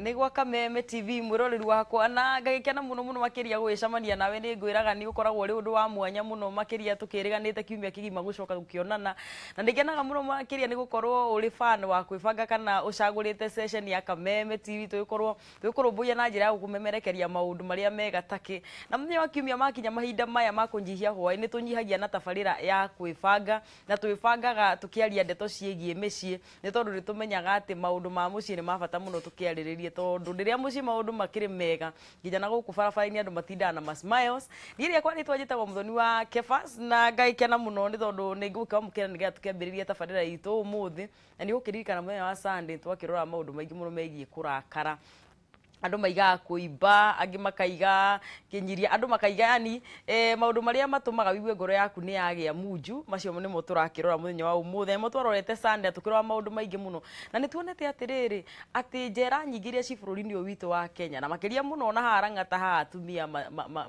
Nĩ gwa Kameme TV, mwĩroreri wakwa, na ngagĩkena mũno mũno makĩria gũgĩcemania nawe. Nĩ ngwĩraga nĩ ũkoragwo ũrĩ ũndũ wa mwanya mũno makĩria tũkĩrĩganĩte kiumia kĩgima gũcoka gũkĩonana, na nĩ ngenaga mũno makĩria nĩ gũkorwo ũrĩ fan wa kwĩbanga kana ũcagũrĩte ceceni ya Kameme TV tũgĩkorwo tũgĩkũrũmbũiya na njĩra ya gũkũmemerekeria maũndũ marĩa mega takĩ. Na mũthenya wa kiumia makinya mahinda maya ma kũnyihia hwaĩ, nĩ tũnyihagia na tabarĩra ya kwĩbanga, na twĩbangaga tũkĩaria ndeto ciĩgiĩ mĩciĩ, nĩ tondũ nĩ tũmenyaga atĩ maũndũ ma mũciĩ nĩ ma bata mũno tũkĩarĩrĩrie, tondũ rĩrĩa mũciĩ maũndũ makĩrĩ mega, nginya na gũkũ barabara-inĩ andũ matindaga na ma smiles. Niĩ rĩakwa rĩtwa njĩtagwo Mũthoni wa Kefas, na ngagĩkena mũno nĩ tondũ nĩ ngũkĩwamũkĩra nĩgetha tũkĩambĩrĩrie tabarĩra itũ ũmũthĩ. Na nĩ ũgũkĩririkana mũthenya wa Sunday twakĩrora maũndũ maingĩ mũno megiĩ kũrakara. Andũ maigaga kũimba, angĩ makaiga kĩnyiria, andũ makaiga yani maũndũ marĩa matũmaga wĩigue ngoro yaku nĩ yagĩa munju, macio nĩmo tũrakĩrora mũthenya wa ũmũthĩ. Nĩmo twarorete Sunday na tũkĩrora maũndũ maingĩ mũno. Na nĩ tuonete atĩrĩrĩ, atĩ njera nyingĩ iria ci bũrũri-inĩ ũyũ witũ wa Kenya, na makĩria mũno ona haha Lang'ata haha atumia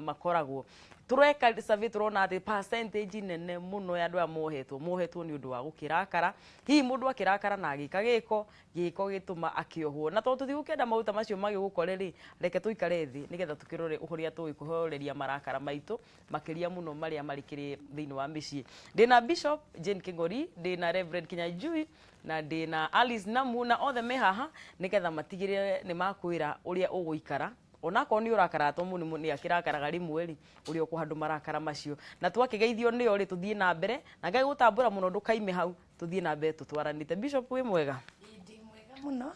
makoragwo, tũreka survey tũrona atĩ percentage nene mũno ya andũ aya mohetwo, mohetwo nĩ ũndũ wa gũkĩrakara. Hihi mũndũ akĩrakara na agĩka gĩko, gĩko gĩtũma akĩohwo. Na tondũ tũtigũkĩenda maũndũ ta macio magĩgũkore rĩ, reke tũikare thĩ nĩgetha tũkĩrore ũrĩa tũgĩkũhoreria marakara maitũ, makĩria mũno marĩa marĩkĩrĩ thĩinĩ wa mĩciĩ. Ndĩna Bishop Jane Kĩng'ori, ndĩna Reverend Kinyanjui, na ndĩna Alice Namu, na othe me haha nĩgetha matigĩrĩre nĩ makwĩra ũrĩa ũgũikara onakorwo nĩ ũrakaraga, tondũ mũndũ nĩ akĩrakaraga rĩmwe rĩ, ũrĩa ũkũhandũ marakara macio. Na twakĩgeithio nĩo rĩ, tũthiĩ na mbere na ngagĩgũtambũra mũno ndũkaime hau, tũthiĩ na mbere tũtwaranĩte. Bishop, wĩ mwega? Ndĩ mwega mũno.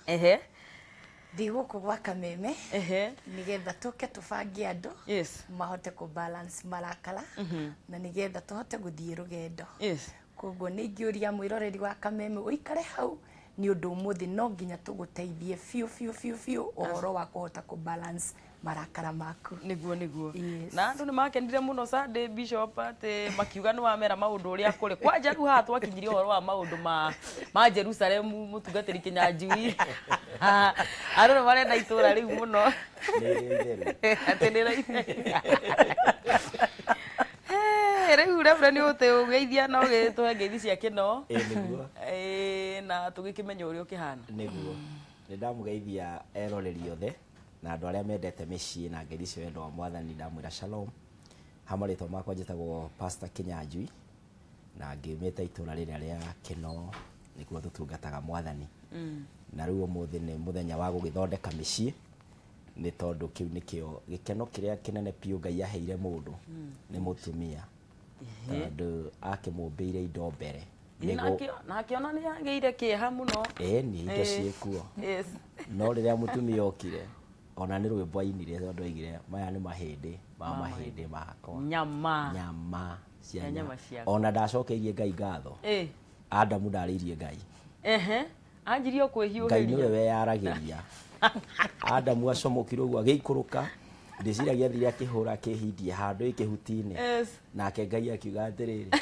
Ndĩ gũkũ gwa Kameme nĩgetha tũke tũbange andũ mahote kũ balance marakara na nĩgetha tũhote gũthiĩ rũgendo. Koguo nĩ ingĩũria mwĩroreri wa Kameme ũikare hau, nĩ ũndũ ũmũthĩ no nginya tũgũteithie biũ biũ biũ biũ ũhoro wa kũhota kũ balance marakara maku. Nĩguo. Na andũ nĩ makenire mũno Sunday, Bishop, atĩ makiuga nĩ wamera maũndũ ũrĩa kũrĩ. Kwanja rĩu haha twakinyirie ũhoro wa maũndũ ma Jerusalemu, mũtungatĩri Kĩnyanjui. Andũ nĩ marenda itũra rĩu mũno. Nĩ rĩ itheru. Atĩ nĩ rĩ. Rĩu Reverend, nĩ ũtũgeithia na ũgĩtũhe ngeithi cia kĩno. Ĩĩ nĩguo. Ĩĩ, na tũgĩkĩmenye ũrĩa ũkĩhana. Nĩguo. Nĩ ndamũgeithia eroreri othe na andũ arĩa mendete mĩciĩ na ngeithi cia wendo wa Mwathani, ndamwĩra shalom. Ha marĩtwa makwa njĩtagwo Pastor Kinyanjui na ngiumĩte itũra rĩrĩa rĩa Kĩnoo, nĩkuo tũtungataga Mwathani. Na rĩu ũmũthĩ nĩ mũthenya wa gũgĩthondeka mĩciĩ, nĩ tondũ kĩu nĩkĩo gĩkeno kĩrĩa kĩnene biũ Ngai aheire mũndũ, nĩ mũtumia, tondũ akĩmũmbĩire indo mbere. Na akĩona nĩ agĩire kĩeha mũno. Ĩni, indo ciĩkuo. No rĩrĩa mũtumia okire, ona nĩ rwĩmbo ainire, tondũ aigire maya nĩ mahĩndĩ ma mahĩndĩ makwa. Nyama. Nyama cia nyama ciakwa. Ona ndacokeirie Ngai ngatho. Adamu ndarĩirie Ngai. Anjirie o kwĩhiũhĩria. Ngai nĩwe weyaragĩria. Adamu acomokire ũguo agĩikũrũka, ndĩciragia athire akĩhũra kĩhindie handũ ĩ kĩhuti-inĩ. Nake Ngai akiuga atĩrĩrĩ,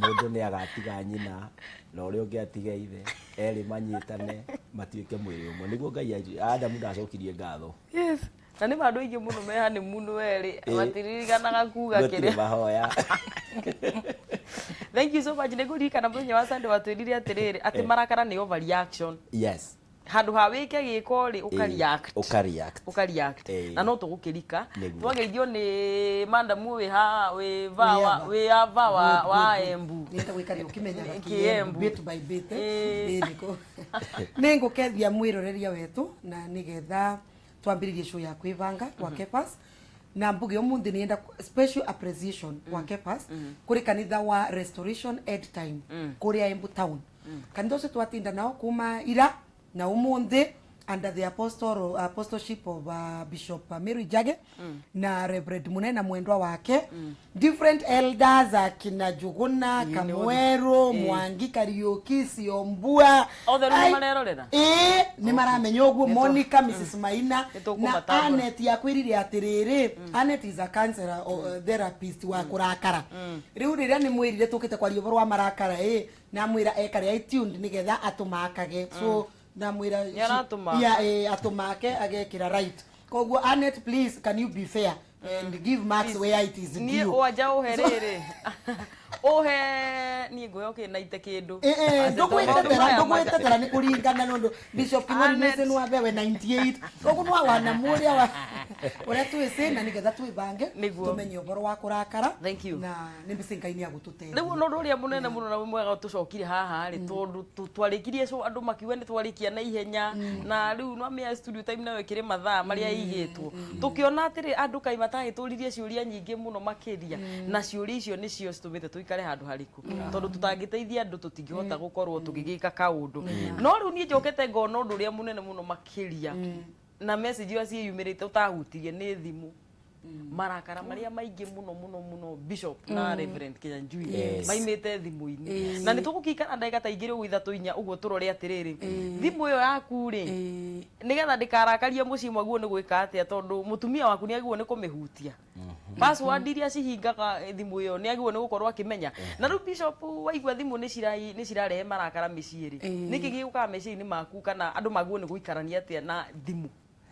mũndũ nĩ agatiga nyina na ũrĩa ũngĩ atige ithe, erĩ manyitane matuĩke mwĩrĩ ũmwe. Nĩguo Ngai anjirie. Adamu ndacokirie ngatho. Yes. Na nĩ andũ aingĩ mũno me honeymoon werĩ matiririkanaga kuga Gũtirĩ kĩrĩa. mahoya. Thank you so much. Nĩ ngũririkana mũthenya wa Sunday watwĩrire atĩrĩrĩ, atĩ marakara nĩ overreaction. Handũ ha wĩke gĩko rĩ, ũka react. Ũka react. Ũka react. Na no tũgũkĩrika. Twageithio nĩ madam wĩ haha, wĩ va wa, wĩ ava wa Embu. Nĩtagwo ikare ũkĩmenyaga. Kĩembu. Bit by bit. Ĩĩ nĩkũ. Nĩ ngũkethia mwĩroreria wetũ na nĩgetha twambĩrĩrie show ya kwĩbanga kwa Kephas, na mbuge ũmũthĩ nĩenda special appreciation kwa Kephas kũrĩ kanitha wa Restoration End Time kũrĩa Embu Town. Kanitha ũcio twatinda nao kuma ira na ũmũthĩ under the apostleship of Bishop Mary Njage na Reverend Munene mwendwa wake, different elders akina Njuguna, Kamweru, Mwangi, Kariuki, Siombua. Othe rĩu Ai, nĩmarerorera? Ĩĩ, nĩ maramenya ũguo. Monica, Mrs Maina na Nĩtũkũmatambũra. Anet yakwĩrire atĩrĩrĩ, Anet is a counselor or therapist wa kũrakara. Rĩu rĩrĩa nĩ mwĩrire tũkĩte kwaria ũhoro wa marakara, ĩ namwĩra ekare tuned nĩgetha atũmakage, so namwĩra Nĩaratũmaka. Yeah, atũmake agekĩra right. Koguo Anet, please can you be fair and give marks where it is Niĩ due. wanja ũhe rĩrĩ, Uhe niĩ nguheo kĩ na ite kĩndũ. Ndũgwĩtetera, ndũgwĩtetera nĩ kũringana nũndũ Bishop King'ori nĩũĩ nĩ wabewe 98 koguo nĩwawana mũrĩa wa ũrĩa twĩsĩ na nĩgetha twĩbange Nĩguo. tũmenye ũhoro wa kũrakara. Thank you. Na nĩ mbĩcĩ Ngai nĩ agũtũteithia. Rĩu ona ũndũ ũrĩa mũnene mũno na mwega tũcokire haha rĩ, tondũ twarĩkirie show andũ makiuga nĩ twarĩkia na ihenya, na rĩu no mĩa studio time nayo ĩkĩrĩ mathaa marĩa ĩigĩtwo, tũkĩona atĩrĩ andũ kaĩ matagĩtũririe ciũria nyingĩ mũno makĩria, na ciũria icio nĩcio citũmĩte tũikare handũ harĩku, tondũ tũtangĩteithia andũ tũtingĩhota gũkorwo tũgĩgĩka kaũndũ. No rĩu niĩ njokete ngona ũndũ ũrĩa mũnene mũno makĩria na message iria ciĩyumĩrĩte ũtahutirie nĩ thimũ, marakara marĩa maingĩ mũno mũno mũno, Bishop na Reverend Kinyanjui, maimĩte thimũ-inĩ. Na nĩ tũgũkĩikara ndagĩka ta igĩrĩ ũguo, ithatũ, inya ũguo, tũrore atĩrĩrĩ, thimũ ĩyo yaku rĩ, nĩgetha ndĩkarakarie mũciĩ mwaguo nĩ gwĩka atĩa? Tondũ mũtumia waku nĩ agĩrĩirwo nĩ kũmĩhutia, password iria cihingaga thimũ ĩyo nĩ agĩrĩirwo nĩ gũkorwo akĩmenya. Na rĩu Bishop, waigua thimũ nĩ cirarehe marakara mĩciĩ rĩ, nĩkĩ gĩgũkaga meciria-inĩ maku, kana andũ magĩrĩirwo nĩ gũikarania atĩa na thimũ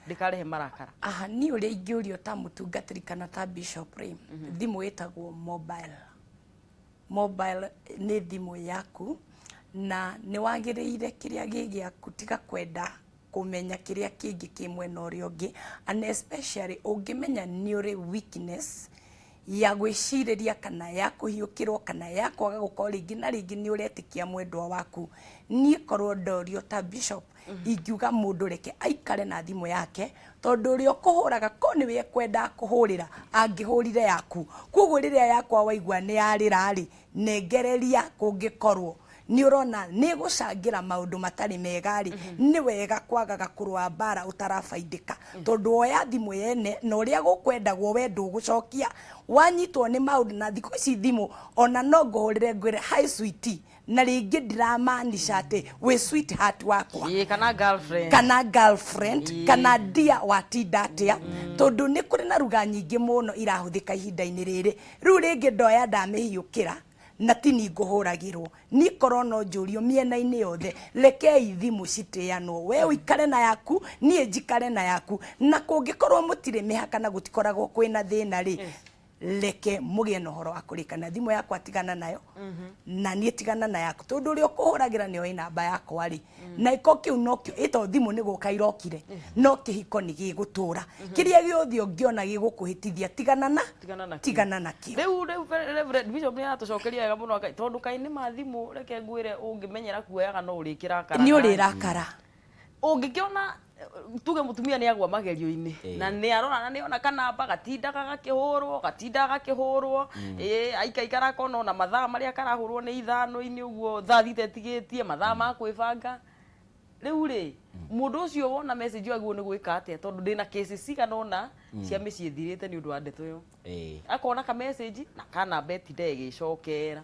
ndĩkarehe marakara? Aha, niĩ ũrĩa ingĩũrio ta mũtungatĩri kana ta bishop rĩ, thimũ ĩtagwo mobile. Mobile nĩ thimũ yaku na nĩ wagĩrĩire kĩrĩa gĩ gĩaku tiga kwenda kũmenya kĩrĩa kĩngĩ kĩ mwena ũrĩa ũngĩ, and especially ũngĩmenya nĩ ũrĩ weakness ya gwĩcirĩria kana ya kũhiũkĩrwo kana ya kwaga gũkorwo rĩngĩ na rĩngĩ nĩ ũretĩkia mwendwa waku. Niĩ korwo ndorio ta bishop, ingiuga mũndũ reke aikare na thimũ yake, tondũ ũrĩa ũkũhũraga ko nĩwe ekwendaga kũhũrĩra angĩhũrire yaku. Koguo rĩrĩa yakwa waigua nĩ yarĩra rĩ, nengereria. Kũngĩkorwo nĩ ũrona nĩ gũcangĩra maũndũ matarĩ mega rĩ, nĩ wega kwagaga kũrũa mbara ũtarabaindĩka, tondũ woya thimũ yene na ũrĩa gũkwendagwo we ndũgũcokia wanyitwo nĩ maũndũ. Na thikũ ici thimũ ona no ngũhũrĩre ngwĩre, "Hi sweetie," na rĩngĩ ndiramaanisha atĩ wĩ sweetheart wakwa. Ĩĩ, kana girlfriend. Kana girlfriend. Kana dear, watinda atĩa? Tondũ nĩ kũrĩ na ruga nyingĩ mũno irahũthĩka ihinda-inĩ rĩrĩ. Rĩu rĩngĩ ndoya ndamĩhiũkĩra na tini ngũhũragĩrwo. Niĩ korwo no njũrio, mĩena-inĩ yothe rekei thimũ citĩanwo, we ũikare na yaku, niĩ njikare na yaku, na kũngĩkorwo mũtirĩ mĩhaka na gũtikoragwo kwĩna thĩna rĩ, reke mũgĩe na ũhoro wa kũrĩkana. Thimũ yakwa tigana nayo na niĩ tigana na yaku, tondũ ũrĩa ũkũhũragĩra nĩoĩ namba yakwa rĩ, na iko kĩu nokĩo ĩto thimũ nĩ gũka irokire, no kĩhiko nĩ gĩgũtũra. Kĩrĩa gĩothe ũngĩona gĩgũkũhĩtithia, tigana na Tigana nakĩo. Tigana nakĩo. Rĩu Reverend Bishop nĩ aratũcokeria wega mũno, tondũ kaĩ nĩ ma thimũ, reke ngwĩre, ũngĩmenyera kuoyaga no ũrĩkĩrakara. Nĩ ũrĩrakara. Ũngĩkĩona tuge mũtumia nĩ agwa magerio-inĩ na nĩ arora na nĩ ona kanamba gatindaga gakĩhũrwo, gatindaga gakĩhũrwo, ĩ aikaikara akona ona mathaa marĩa karahũrwo nĩ 5-inĩ ũguo, thaa 6 ĩtigĩtie mathaa ma kwĩbanga. Rĩu rĩ, mũndũ ũcio wona message ĩyo agĩrĩirwo nĩ gwĩka atĩa? Tondũ ndĩna cases cigana ũna cia mĩciĩ ĩthirĩte nĩ ũndũ wa ndeto ĩyo. Akona ka message na kanamba ĩtinda ĩgĩcokera.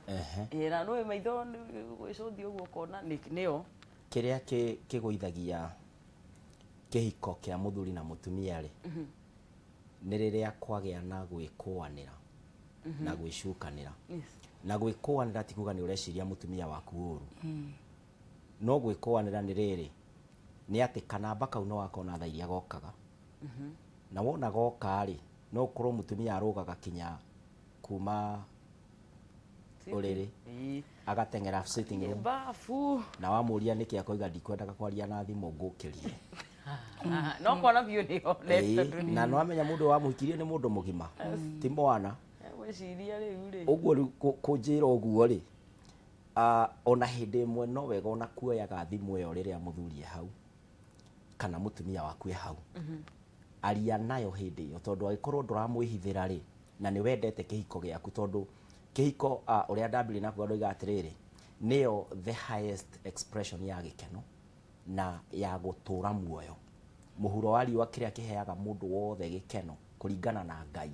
Ĩ na nĩũĩ maitho gwĩcũthia ũguo ũkona nĩyo. Kĩrĩa kĩgũithagia kĩhiko kĩa mũthuri na mũtumia rĩ, nĩ rĩrĩa kwagĩa na gwĩkũanĩra na gwĩcukanĩra. Na gwĩkũanĩra ti kuga nĩ ũreciria mũtumia waku ũru, no gwĩkũanĩra nĩ rĩrĩ, nĩ atĩ kanamba kau no wakona thaa iria gokaga, na wona goka rĩ, no ũkorwo mũtumia arũgaga kinya kuma ũrĩrĩ agateng'era sitting room bafu na wamũria nĩkĩ, akoiga, "Ndikwendaga kwaria na thimũ, ngũkĩrie." No kona biũ nĩ honete. Na nĩwamenya mũndũ wamũhikirie nĩ mũndũ mũgima, ti mwana. Gwĩciria rĩu rĩ. Ũguo rĩu kũnjĩra ũguo rĩ, ona hĩndĩ ĩmwe no wega ona kuoyaga thimũ ĩyo rĩrĩa mũthuri e hau kana mũtumia waku e hau, aria nayo hĩndĩ ĩyo, tondũ angĩkorwo ndũramwĩhithĩra rĩ, na nĩ wendete kĩhiko gĩaku, tondũ kĩhiko, ũrĩa ndambirie na kuga, ndoiga atĩrĩrĩ, nĩyo the highest expression ya gĩkeno na ya gũtũra muoyo mũhuro wa riũa. Kĩrĩa kĩheaga mũndũ wothe gĩkeno kũringana na Ngai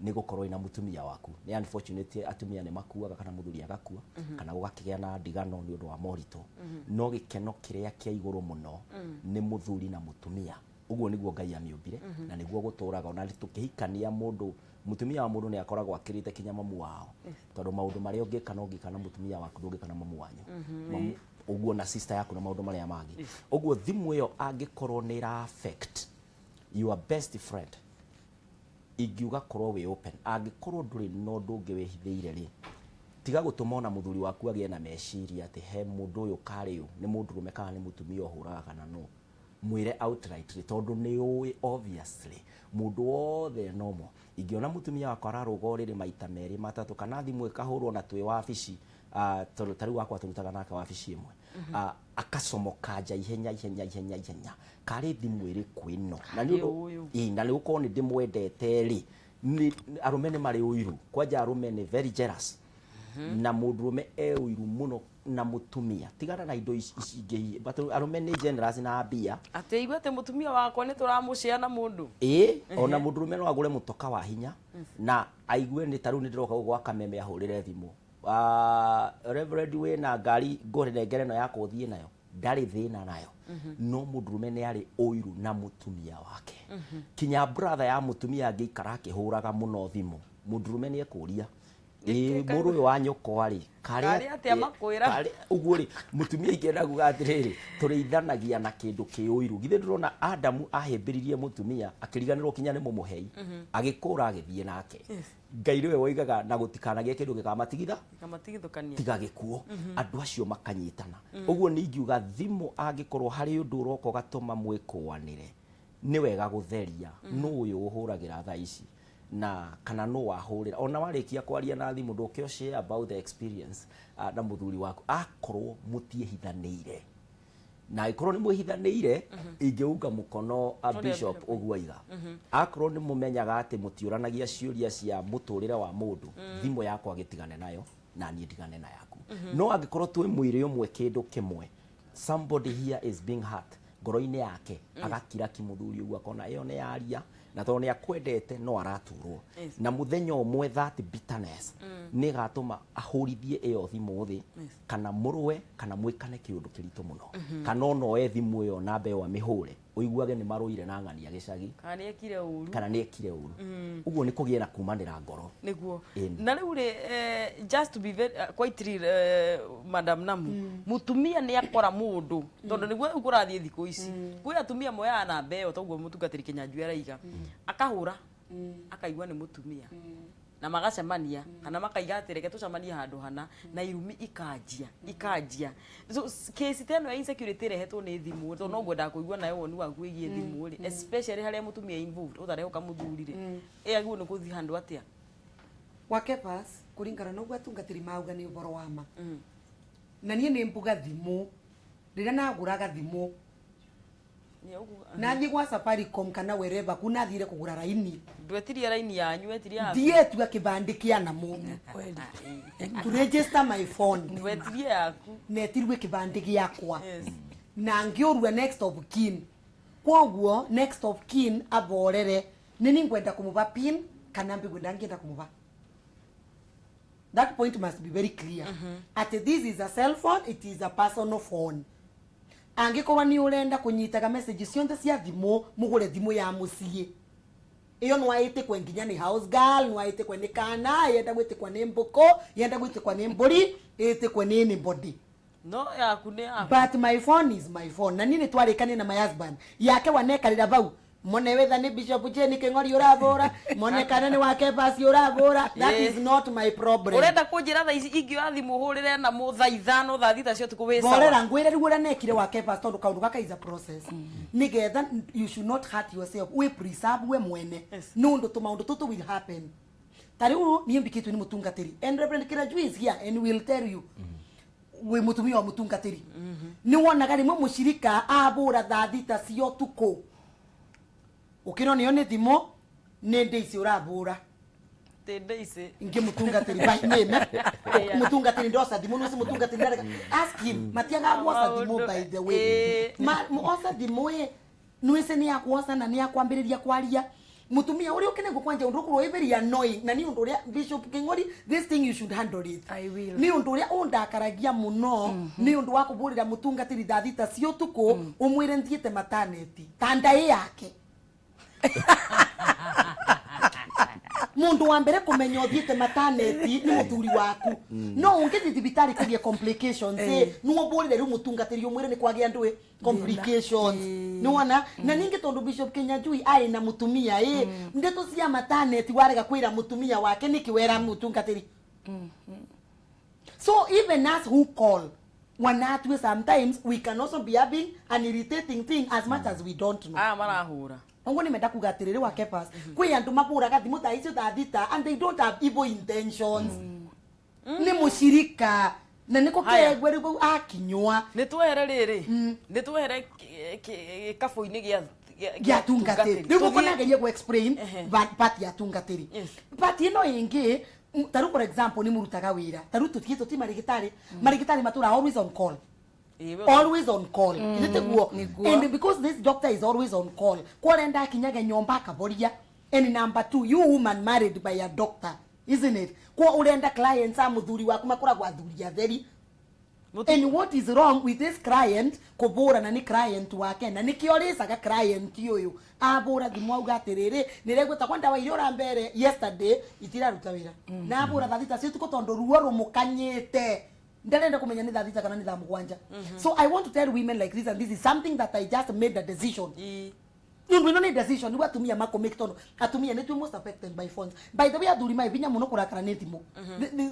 nĩ gũkorwo ina mũtumia waku. Nĩ unfortunate atumia nĩ makuaga kana mũthuri agakua kana gũgakĩgĩa na ndigano nĩ ũndũ wa moritũ, no gĩkeno kĩrĩa kĩa igũrũ mũno nĩ mũthuri na mũtumia. Ũguo nĩguo Ngai amĩũmbire na nĩguo gũtũraga. Ona tũkĩhikania, mũndũ mũtumia wa mũndũ nĩ akoragwo akĩrĩte kinya mamu wao, tondũ maũndũ marĩa ũngĩka no ũngĩka na mũtumia waku ndũngĩka na mamu wanyu. Ũguo na sister yaku na maũndũ marĩa mangĩ. Ũguo thimũ ĩyo angĩkorwo nĩ ĩra affect your best friend, ingiuga korwo wĩ open. Angĩkorwo ndũrĩ na ũndũ ũngĩ wĩhithĩire rĩ, Tiga gũtũma ona mũthuri waku agĩe na meciria atĩ he mũndũ ũyũ karĩ ũ, nĩ mũndũrũme kana nĩ mũtumia ũhũraga kana no. Mwĩre outrightly, tondũ nĩ ũĩ obviously mũndũ wothe nomo. Ingĩona mũtumia wakwa ararũga ũrĩrĩ maita merĩ matatũ, kana thimũ ĩkahũrwo na twĩ wabici, tondũ ta rĩu wakwa tũrutaga nake wabici ĩmwe, akacomoka nja ihenya ihenya ihenya ihenya, karĩ thimũ ĩrĩkũ ĩno? Na nĩ ũndũ ĩĩ, na nĩ gũkorwo nĩ ndĩmwendete rĩ, nĩ arũme nĩ marĩ ũiru. Kwanja arũme nĩ very jealous, na mũndũrũme e ũiru mũno na mũtumia. Tigana na indo ici ingĩ, but arũme nĩ generous na mbia. Atĩ igua atĩ mũtumia wakwa nĩ tũramũcĩa na mũndũ. Ĩĩ, ona mũndũrũme no agũre mũtoka wa hinya na aigue nĩ ta rĩu nĩ ndĩroka gũkũ gwa Kameme, ahũrĩre thimũ, "Reverend, wĩna ngari ngũnengere ĩno yakwa ũthiĩ nayo?" Ndarĩ thĩna nayo. No mũndũrũme nĩ arĩ ũiru na mũtumia wake. Kinya brother ya mũtumia angĩikara akĩhũraga mũno thimũ, mũndũrũme nĩ ekũria, "Ĩĩ, mũrũ ũyũ wa nyũkwa rĩ, karĩ atĩa makwĩra?" Ũguo rĩ, mũtumia ingĩenda kuga atĩrĩrĩ, tũrĩithanagia na kĩndũ kĩ ũiru. Githĩ ndũrona Adamu ahĩmbĩririe mũtumia, akĩriganĩrwo kinya nĩ mũmũhei, agĩkũra agĩthiĩ nake? Ngai nĩwe woigaga na gũtikanagĩe kĩndũ gĩkamatigitha Kamatigithũkania tiga gĩkuũ. Andũ acio makanyitana. Ũguo nĩ ingiuga thimũ, angĩkorwo harĩ ũndũ ũroka ũgatũma mwĩkũanĩre, nĩ wega gũtheria nũ ũyũ ũhũragĩra thaa ici na kana nũ wahũrĩra. Ona warĩkia kwaria na thimũ, ndũke share about the experience na mũthuri waku, akorwo mũtiĩhithanĩire. Na angĩkorwo nĩ mwĩhithanĩire, ingĩunga mũkono a bishop ũguo aiga, akorwo nĩ mũmenyaga atĩ mũtiũranagia ciũria cia mũtũrĩre wa mũndũ, thimũ yakwa gĩtigane nayo na niĩ ndigane na yaku. No angĩkorwo twĩ mwĩrĩ ũmwe, kĩndũ kĩmwe, somebody here is being hurt ngoro-inĩ yake, agakira ki mũthuri ũguo, akona ĩyo nĩ yaria, na tondũ nĩ akwendete no araturwo. Na mũthenya ũmwe that bitterness nĩ ĩgatũma ahũrithie ĩyo thimũ thĩ, kana mũrũe, kana mwĩkane kĩũndũ kĩritũ mũno, kana ona oe thimũ ĩyo, namba ĩyo, amĩhũre, ũiguage nĩ marũire na ng'ania gĩcagi. Kana nĩ ekire ũru. Kana nĩ ekire ũru. Ũguo nĩ kũgĩe na kumanĩra ngoro. Nĩguo. Ĩni. Na rĩu rĩ, just to be very, quite real, Madam Namu, mũtumia nĩ akora mũndũ, tondũ nĩguo rĩu kũrathiĩ thikũ ici, kwĩ atumia moyaga namba ĩyo, toguo mũtungatĩri Kĩnyanjui araiga, akahũra, akaigua nĩ mũtumia, na magacemania, kana makaiga atĩ reke tũcemanie handũ hana, na irumi ikanjia ikanjia. So case ta ĩno ya insecurity ĩrehetwo nĩ thimũ, tondũ no ngwendaga kũigua nayo woni waku wĩgiĩ thimũ rĩ, especially harĩa mũtumia involved ũtarehoka mũthuri rĩ, ĩagĩrĩirwo nĩ gũthiĩ handũ atĩa? Wa Kephas, kuringana na ũguo atungatĩri mauga, nĩ ũhoro wa ma. Na niĩ nĩ mbuga thimũ, rĩrĩa nagũraga thimũ, nathiĩ gwa Safaricom kana wherever ku nathire kũgũra raini, Ndwetirie raini yanyu, wetirie yaku. Ndietua kĩbandĩ kĩa namo to register my phone. Ndwetirie yaku. Netirwe kĩbandĩ gĩakwa na ngĩũrua next of kin. Kwoguo next of kin aborere nĩ ningwenda kũmũba pin kana mbigwenda ngĩenda kũmũba. That point must be very clear atĩ this is a cell phone, it is a personal phone. Angĩkorwo nĩ ũrenda kũnyitaga message cionthe cia thimũ, mũgũre thimũ ya mũciĩ. Ĩyo no ĩtĩkwe nginya nĩ house girl, no ĩtĩkwe nĩ kana yenda gwĩtĩkwa nĩ mbũkũ, yenda gwĩtĩkwa nĩ mbũri, ĩtĩkwe nĩ anybody. No yaku nĩ yaku. But my phone is my phone. Na niĩ nĩ twarĩkania na my husband yake wanekarĩra vau mone wetha nĩ Bishop Jane Kĩng'ori ũravũra, mone kana nĩ wake basi ũravũra, that is not my problem. Ũrenda kũnjĩra thaa ici ingĩoya thimũ hũrĩre na mũ thaa 5, thaa 6 cia ũtukũ wĩ Borera sawa? Ngwĩre rĩu ũrĩa nekire wake basi, tondũ kaũndũ gaka is a process, nĩgetha you should not hurt yourself, we preserve we mwene, nĩ ũndũ tũmaũndũ tũtũ will happen. Ta rĩu niĩ mbikĩtwo nĩ mũtungatĩri, and Reverend Kirajui is here and will tell you, wĩ mũtumia wa mũtungatĩri, nĩ wonaga rĩmwe mũcirika abũra thaa 6 cia ũtukũ, ũkĩrwo nĩyo nĩ thimũ, nĩ ndĩ ici ũrabũra. Tĩndĩ ici. Ingĩ mũtungatĩri by name, mũtungatĩri ndoca thimũ nĩcio mũtungatĩri ndarega. Ask him, matiagaga guoca thimũ, by the way. Oca thimũ ĩ nwĩce nĩ yakuoca na nĩ yakwambĩrĩria kwaria mutumia uria ukinengwo kwanja undu ukorwo wĩ very annoying. Na ni undu uria, Bishop King'ori, this thing you should handle it. I will. Ni undu uria undakaragia muno ni undu wa kuburira mutungatiri thaa 6 cia utuku, umwire nthiite maternity ta ndaĩ yake. Mundu wa mbere kumenya uthiite maternity ni muthuri waku. No ungithi thibitari kugie complications, nuo mburire riu mutungatiri, umwire ni kwagia ndui complications, ni wona. Na ningi tondu Bishop Kinyanjui ari na mutumia, ndeto cia maternity warega kwira mutumia wake niki wera mutungatiri? So even us who call wanatwe, sometimes we can also be having an irritating thing as much as we don't know. Aya marahũra. Ũguo nĩ menda kuga atĩrĩrĩ wa Kephas, kwĩ andũ mahũraga thimũ thaa icio thaa thita and they don't have evil intentions. Nĩ mũcirika na nĩkũ Haya. kegwe rĩu akinywa. Nĩ twehere rĩrĩ, nĩ twehere gĩkabũ-inĩ gĩa Gĩa tungatĩri. Rĩu gũkũ Tũthiĩ- nageria gũ explain part ya tungatĩri. Part ĩno ĩngĩ, tarĩu for example nĩ mũrutaga wĩra, tarĩu tũtigĩtwo ti marĩgĩtarĩ, marĩgĩtarĩ matũraga always on call. Ĩĩ, we- Always on call. Githĩ tiguo? And because this doctor is always on call, kwarenda akinyage nyomba akaboria. And number two, you woman married by a doctor, isn't it? Kwa urenda clients a muthuri waku makoragwo athuri atheri. And what is wrong with this client kũbũra na nĩ client wake na nĩkĩo rĩcaga client ũyũ abũra thimũ auga atĩrĩrĩ nĩregwĩta kwa ndawa iria ũrambere yesterday itiraruta wĩra na abũra thaa thita cia ũtukũ tondũ ruo rũmũkanyĩte ndarenda kũmenya nĩ thaa thita kana nĩ thaa mũgwanja. So I want to tell women like this, and this is something that I just made a decision. Nĩ ũndũ ĩno nĩ decision nĩguo atumia makũmake, tondũ atumia nĩ twĩ most affected by phones. By the way, athuri mai vinya mũno kũrakara nĩ thimũ.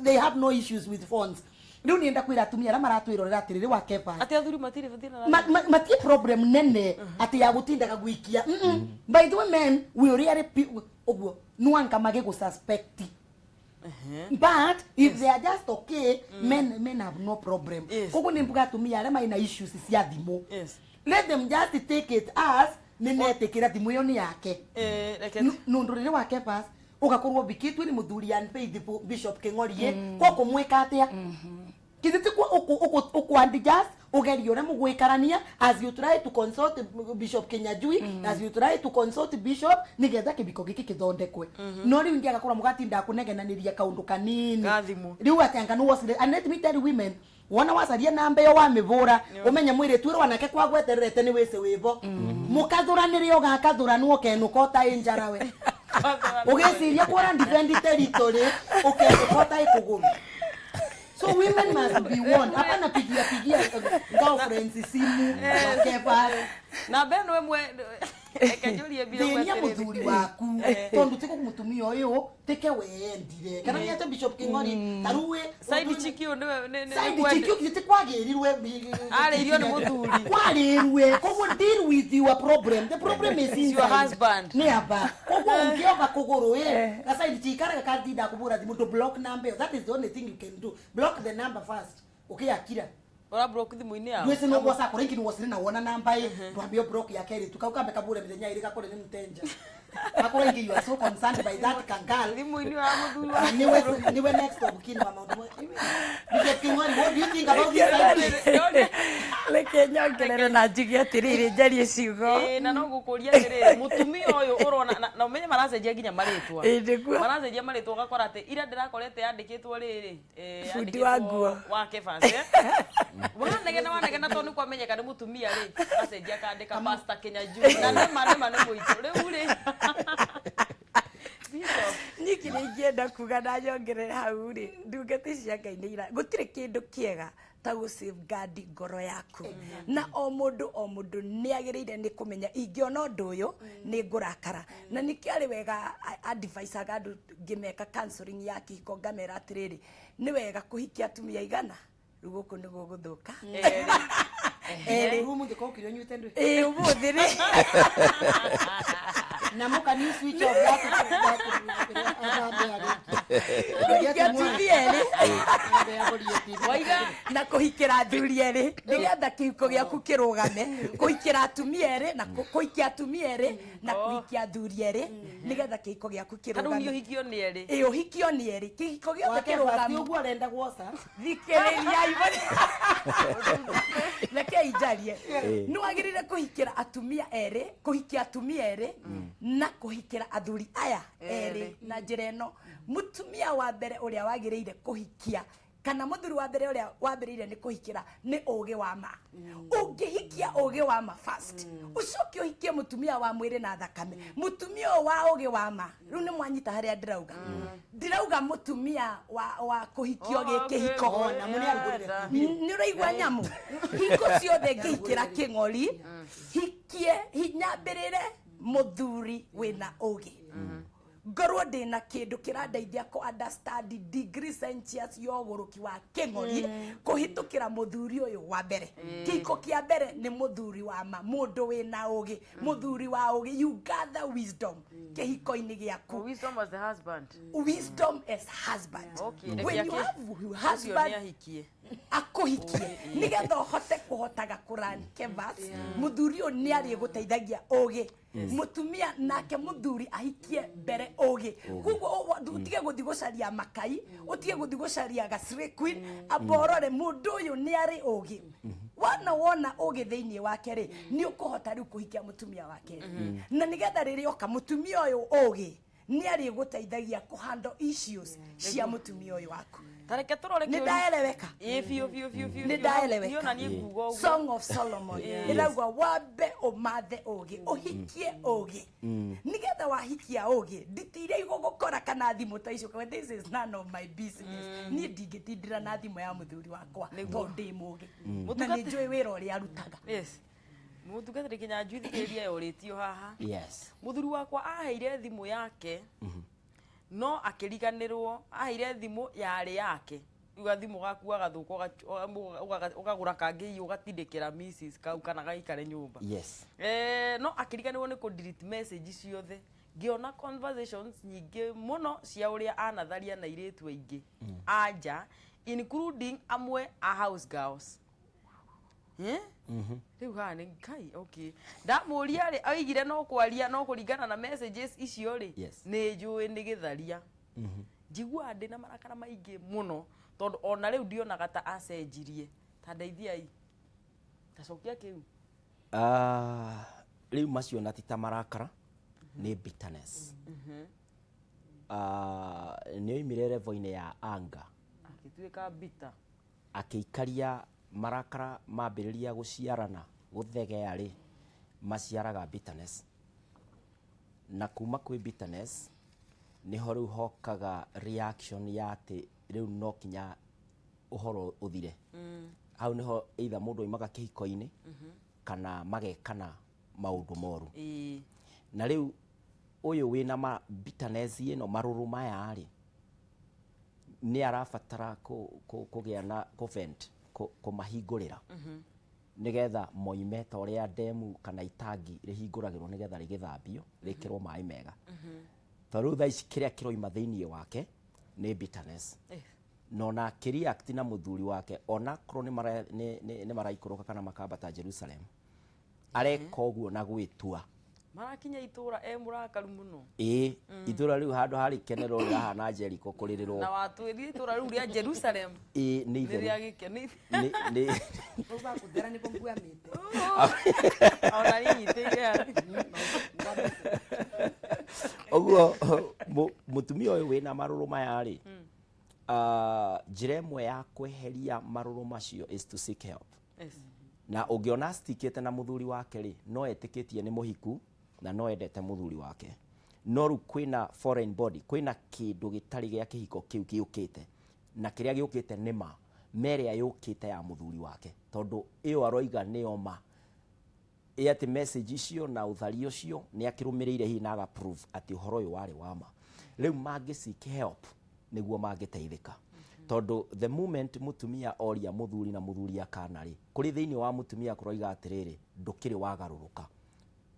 They have no issues with phones. Rĩu nienda kwĩra atumia arĩa maratwĩrorera atĩrĩrĩ wa Kephas, Atĩ athuri matirĩ thĩna na matie problem nene atĩ ya gũtindaga gwikia. By the way, men we really ũguo nwanka magĩ suspect, but if they are just okay, men have no problem. Koguo nĩ mbuga atumia arĩa maina issues cia thimũ, let them just take it as nĩ netĩkĩra thimũ ĩyo nĩ yake. Reke Nũndũ rĩrĩ wa Kephas ũgakorwo mbikĩtwo nĩ mũthuri unfaithful Bishop Kĩng'orie, kwa kũmwĩka atĩa kithĩ ti ũkwandi just ũgerie ũrĩa mũgwĩkarania as you try to consult Bishop Kĩnyanjui, as you try to consult Bishop, nĩgetha kĩbiko gĩkĩ kĩthondekwe. No rĩu ingĩ agakorwo mũgatinda kũnegenanĩria kaũndũ kanini Ga thimũ. Rĩu atĩ anga nĩ wocire. And let me tell you, women, wona wacaria namba ĩyo wamĩbũra, ũmenye mwĩrĩtu ũrĩa wanake kwagwetererete nĩ wĩcĩ wĩbo mũkathũranĩre ũgakathũranwo ũkenũka ũtaĩ njara we ũgĩciria kwora defend territory ũkenũka ũtaĩ kũgũrũ. So women must be warned, hapana pigia pigia girlfriends simu wakeva. Namba ĩno ĩmwe, reke njũrie mbia. Thĩnia mũthuri waku tondũ ti mũtumia ũyũ tĩke weyendire kana nĩ atĩ Bishop Kĩng'ori taruĩ Side chick ũyũ nĩwe side chick ũyũ ti kwagĩrirwe. Arĩirio nĩ mũthuri. Kwarĩrwe, koguo deal with your problem. The problem is It's your inside. husband. Nĩ aba koguo ũngĩomba kũgũrũ ĩ ga side chick karĩa gatinda kũbũra thimũ to block number ĩyo. That is the only thing you can do. Block the number first ũkĩakira. Ũra block thimũ-inĩ yao. Ndwĩci nĩ ũgwaca kũrĩa ingĩ nĩ wocire na wona namba ĩ ndwambia block ya kerĩ tu kau kambe kabure mĩthenya ĩrĩ gakore nĩ mtenja akore ingĩ. You are so concerned by that kangal. Thimũ-inĩ wa mũthuri wa Niwe next of kin wa maũndũ Bishop King'ori, what do you think about this side? Reke nyongerere na njuge atĩrĩrĩ, njarie ciugo. Ĩĩ, na no ngũkũria atĩrĩrĩ, mũtumia ũyũ ũrona na ũmenye maracenjia nginya marĩtwa. Ĩĩ, nĩguo. Maracenjia marĩtwa, ũgakora atĩ ira ndĩrakorete yandĩkĩtwo rĩrĩ Bundi wa yandĩkĩtwo nguo. wa Kephas, eh? Wanegena wanegena tondũ nĩ kwamenyeka nĩ mũtumia rĩ, acenjia akandĩka Pastor Kĩnyanjui, na nĩma nĩma nĩ mũitũ rĩu rĩ, Bishop. Niĩ kĩrĩa ingĩenda kuga na nyongerere hau rĩ, ndungata cia Ngai nĩ ira gũtirĩ kĩndũ kĩega ta gũ safeguard ngoro yaku, na o mũndũ o mũndũ nĩ agĩrĩire nĩ kũmenya ingĩona ũndũ ũyũ nĩ ngũrakara, na nĩkĩo arĩ wega advice-aga andũ ngĩmeka counseling ya kĩhiko, ngamera atĩrĩrĩ, nĩ wega kũhikia atumia igana, rĩu gũkũ nĩguo gũthũka. Erĩ. Rĩu mũthĩ kokire ũnyuĩte ndwĩ. Ĩĩ, ũmũthĩ rĩ. Na mũka ni switch off that. Kũhikia atumia erĩ Waiga. Na kũhikĩra athuri erĩ nĩgetha kĩhiko gĩaku kĩrũgame, kũhikĩra atumia erĩ na kũhikia atumia erĩ na kũhikia athuri erĩ nĩgetha kĩhiko gĩaku Ta rĩu niĩ kĩrũgame. ũhikio nĩ erĩ. Ĩ, ũhikio nĩ erĩ, kĩhiko gĩothe kĩrũgame. Ũguo arenda gwoca. Thikĩrĩria, rekei njarie. Nĩ wagĩrĩire kũhikĩra atumia erĩ, kũhikia atumia erĩ na kũhikĩra athuri aya erĩ na njĩra ĩno: mũtumia wa mbere ũrĩa wagĩrĩire kũhikia kana mũthuri wa mbere ũrĩa wambĩrĩire nĩ kũhikĩra nĩ ũgĩ wa ma. Ũngĩhikia ũgĩ wa ma first, ũcoke ũhikie mũtumia wa mwĩrĩ na thakame, mũtumia ũyũ wa ũgĩ wa ma, rĩu nĩ mwanyita harĩa ndĩrauga. Ndirauga mũtumia wa kũhikio Oh, gĩkĩhiko. okay. Ona mũnĩ arugũrire. Nĩ ũraigua nyamũ hingo ciothe ngĩhikĩra kĩng'ori hikie nyambĩrĩre mũthuri wĩna ũgĩ. Ngorwo ndĩna kĩndũ kĩrandeithia kũ understand degree Celsius ya ũgũrũki wa kĩng'ori kũhĩtũkĩra mũthuri ũyũ wa mbere. Kĩhiko kĩa mbere nĩ mũthuri wa ma, mũndũ wĩna ũgĩ, mũthuri wa ũgĩ. You gather wisdom kĩhiko-inĩ gĩaku. Wisdom as the husband. Wisdom as husband. When you have Ũcio husband nĩ ahikie. Akũhikie nigetha ũhote kũhotaga kũran kevas. Mũthuri ũyũ nĩ arĩgũteithagia ũgĩ. Mũtumia nake mũthuri ahikie mbere ũgĩ. Koguo ũtige gũthiĩ gũcaria makai, ũtige gũthiĩ gũcaria ga slay queen, amba ũrore mũndũ ũyũ nĩ arĩ ũgĩ. Wona wona ũgĩ thĩinĩ wake rĩ, nĩ ũkũhota rĩu kũhikia mũtumia wake, na nĩgetha rĩrĩa oka mũtumia ũyũ ũgĩ nĩ arĩgũteithagia kũhandle issues cia mũtumia ũyũ waku. Tareke tũrore. Nĩ ndaeleweka? Ĩ, biũ biũ biũ biũ. Nĩ Biũ. ndaeleweka. Niĩ ona niĩ nguga ũguo. Song of Solomon ĩrauga wambe ũmathe ũgĩ, ũhikie ũgĩ, nĩgetha wahikia ũgĩ, nditi iria igũgũkora kana thimũ ta icio ũkauga, "This is none of my business. Niĩ ndingĩtindĩra na thimũ ya mũthuri wakwa tondũ ndĩ mũgĩ na nĩ njũĩ wĩra ũrĩa arutaga." Yes, mũtungatĩri Kĩnyanjui, thikĩrĩria yorĩtio haha. Yes. Mũthuri wakwa aheire thimũ yake no akĩriganĩrwo. Aheire thimũ yarĩ yake. Rĩu gathimũ gaku gagathũka, ũkagũra kangĩ, ũgatindĩkĩra Mrs kau kana gaikare nyũmba. No akĩriganĩrwo nĩ kũ delete message ciothe. Ngĩona conversations nyingĩ mũno cia ũrĩa anatharia na airĩtu aingĩ anja, including amwe a house girls. Eh? Rĩu haha nĩ Ngai. Okay, ndamũria rĩ, oigire no kwaria no kũringana na messages icio rĩ, nĩ njũĩ nĩ gĩtharia. Njiguaga ndĩna marakara maingĩ mũno tondũ ona rĩu ndionaga ta acenjirie. Ta ndeithiai, tacokia kĩu. Ah, rĩu macio na ti ta marakara, nĩ bitterness. Ah, nĩ oimire level-inĩ ya anger Akĩtuĩka bitter. Akĩikaria marakara mambĩrĩria gũciarana, gũthegea rĩ, maciaraga bitterness, na kuma kwĩ bitterness nĩho rĩu hokaga reaction ya atĩ rĩu no kinya ũhoro ũthire. Hau nĩho either mũndũ oimaga kĩhiko-inĩ kana magekana maũndũ moru. Na rĩu ũyũ wĩna ma bitterness ĩno, marũrũ maya rĩ, nĩ arabatara kũgĩa na kũ vent, kũmahingũrĩra nĩgetha moime, ta ũrĩa ndemu kana itangi rĩhingũragĩrwo nĩgetha rĩgĩthambio, rĩkĩrwo maĩ mega. Tondũ rĩu thaa ici kĩrĩa kĩroima thĩinĩ wake nĩ bitterness, na ona akĩreact na mũthuri wake, onakorwo nĩ maraikũrũka kana makambata Jerusalem, areka ũguo na gwĩtua. Marakinya itũra e mũrakaru mũno. Ĩĩ, itũra rĩu handũ harĩ kenerwo rĩrahana Jericho kũrĩrĩrwo. Na watwĩrire itũra rĩu rĩa Jerusalem Ĩĩ, nĩ nĩ itheru. Rĩa gĩkeno. Nĩ Rĩu bakũthera nĩguo nguamĩte. Ona ninyitĩire. Ũguo mũtumia ũyũ wĩna marũrũ maya rĩ, ah, njĩra ĩmwe ya kweheria marũrũ macio is to seek help. Na ũngĩona astikĩte na mũthuri wake rĩ, no etĩkĩtie nĩ mũhiku na no endete mũthuri wake, no rĩu kwĩna foreign body, kwĩna kĩndũ gĩtarĩ gĩa kĩhiko kĩu gĩũkĩte, na kĩrĩa gĩũkĩte nĩ ma merĩa yũkĩte ya mũthuri wake, tondũ ĩyo aroiga nĩyo ma ĩ atĩ message icio na ũthari ũcio nĩ akĩrũmĩrĩire hihi na aga prove atĩ ũhoro ũyũ warĩ wa ma. Rĩu mangĩ seek help nĩguo mangĩteithĩka, tondũ the moment mũtumia oria mũthuri na mũthuri akana rĩ, kũrĩ thĩinĩ wa mũtumia kũroiga atĩrĩrĩ, ndũkĩrĩ wagarũrũka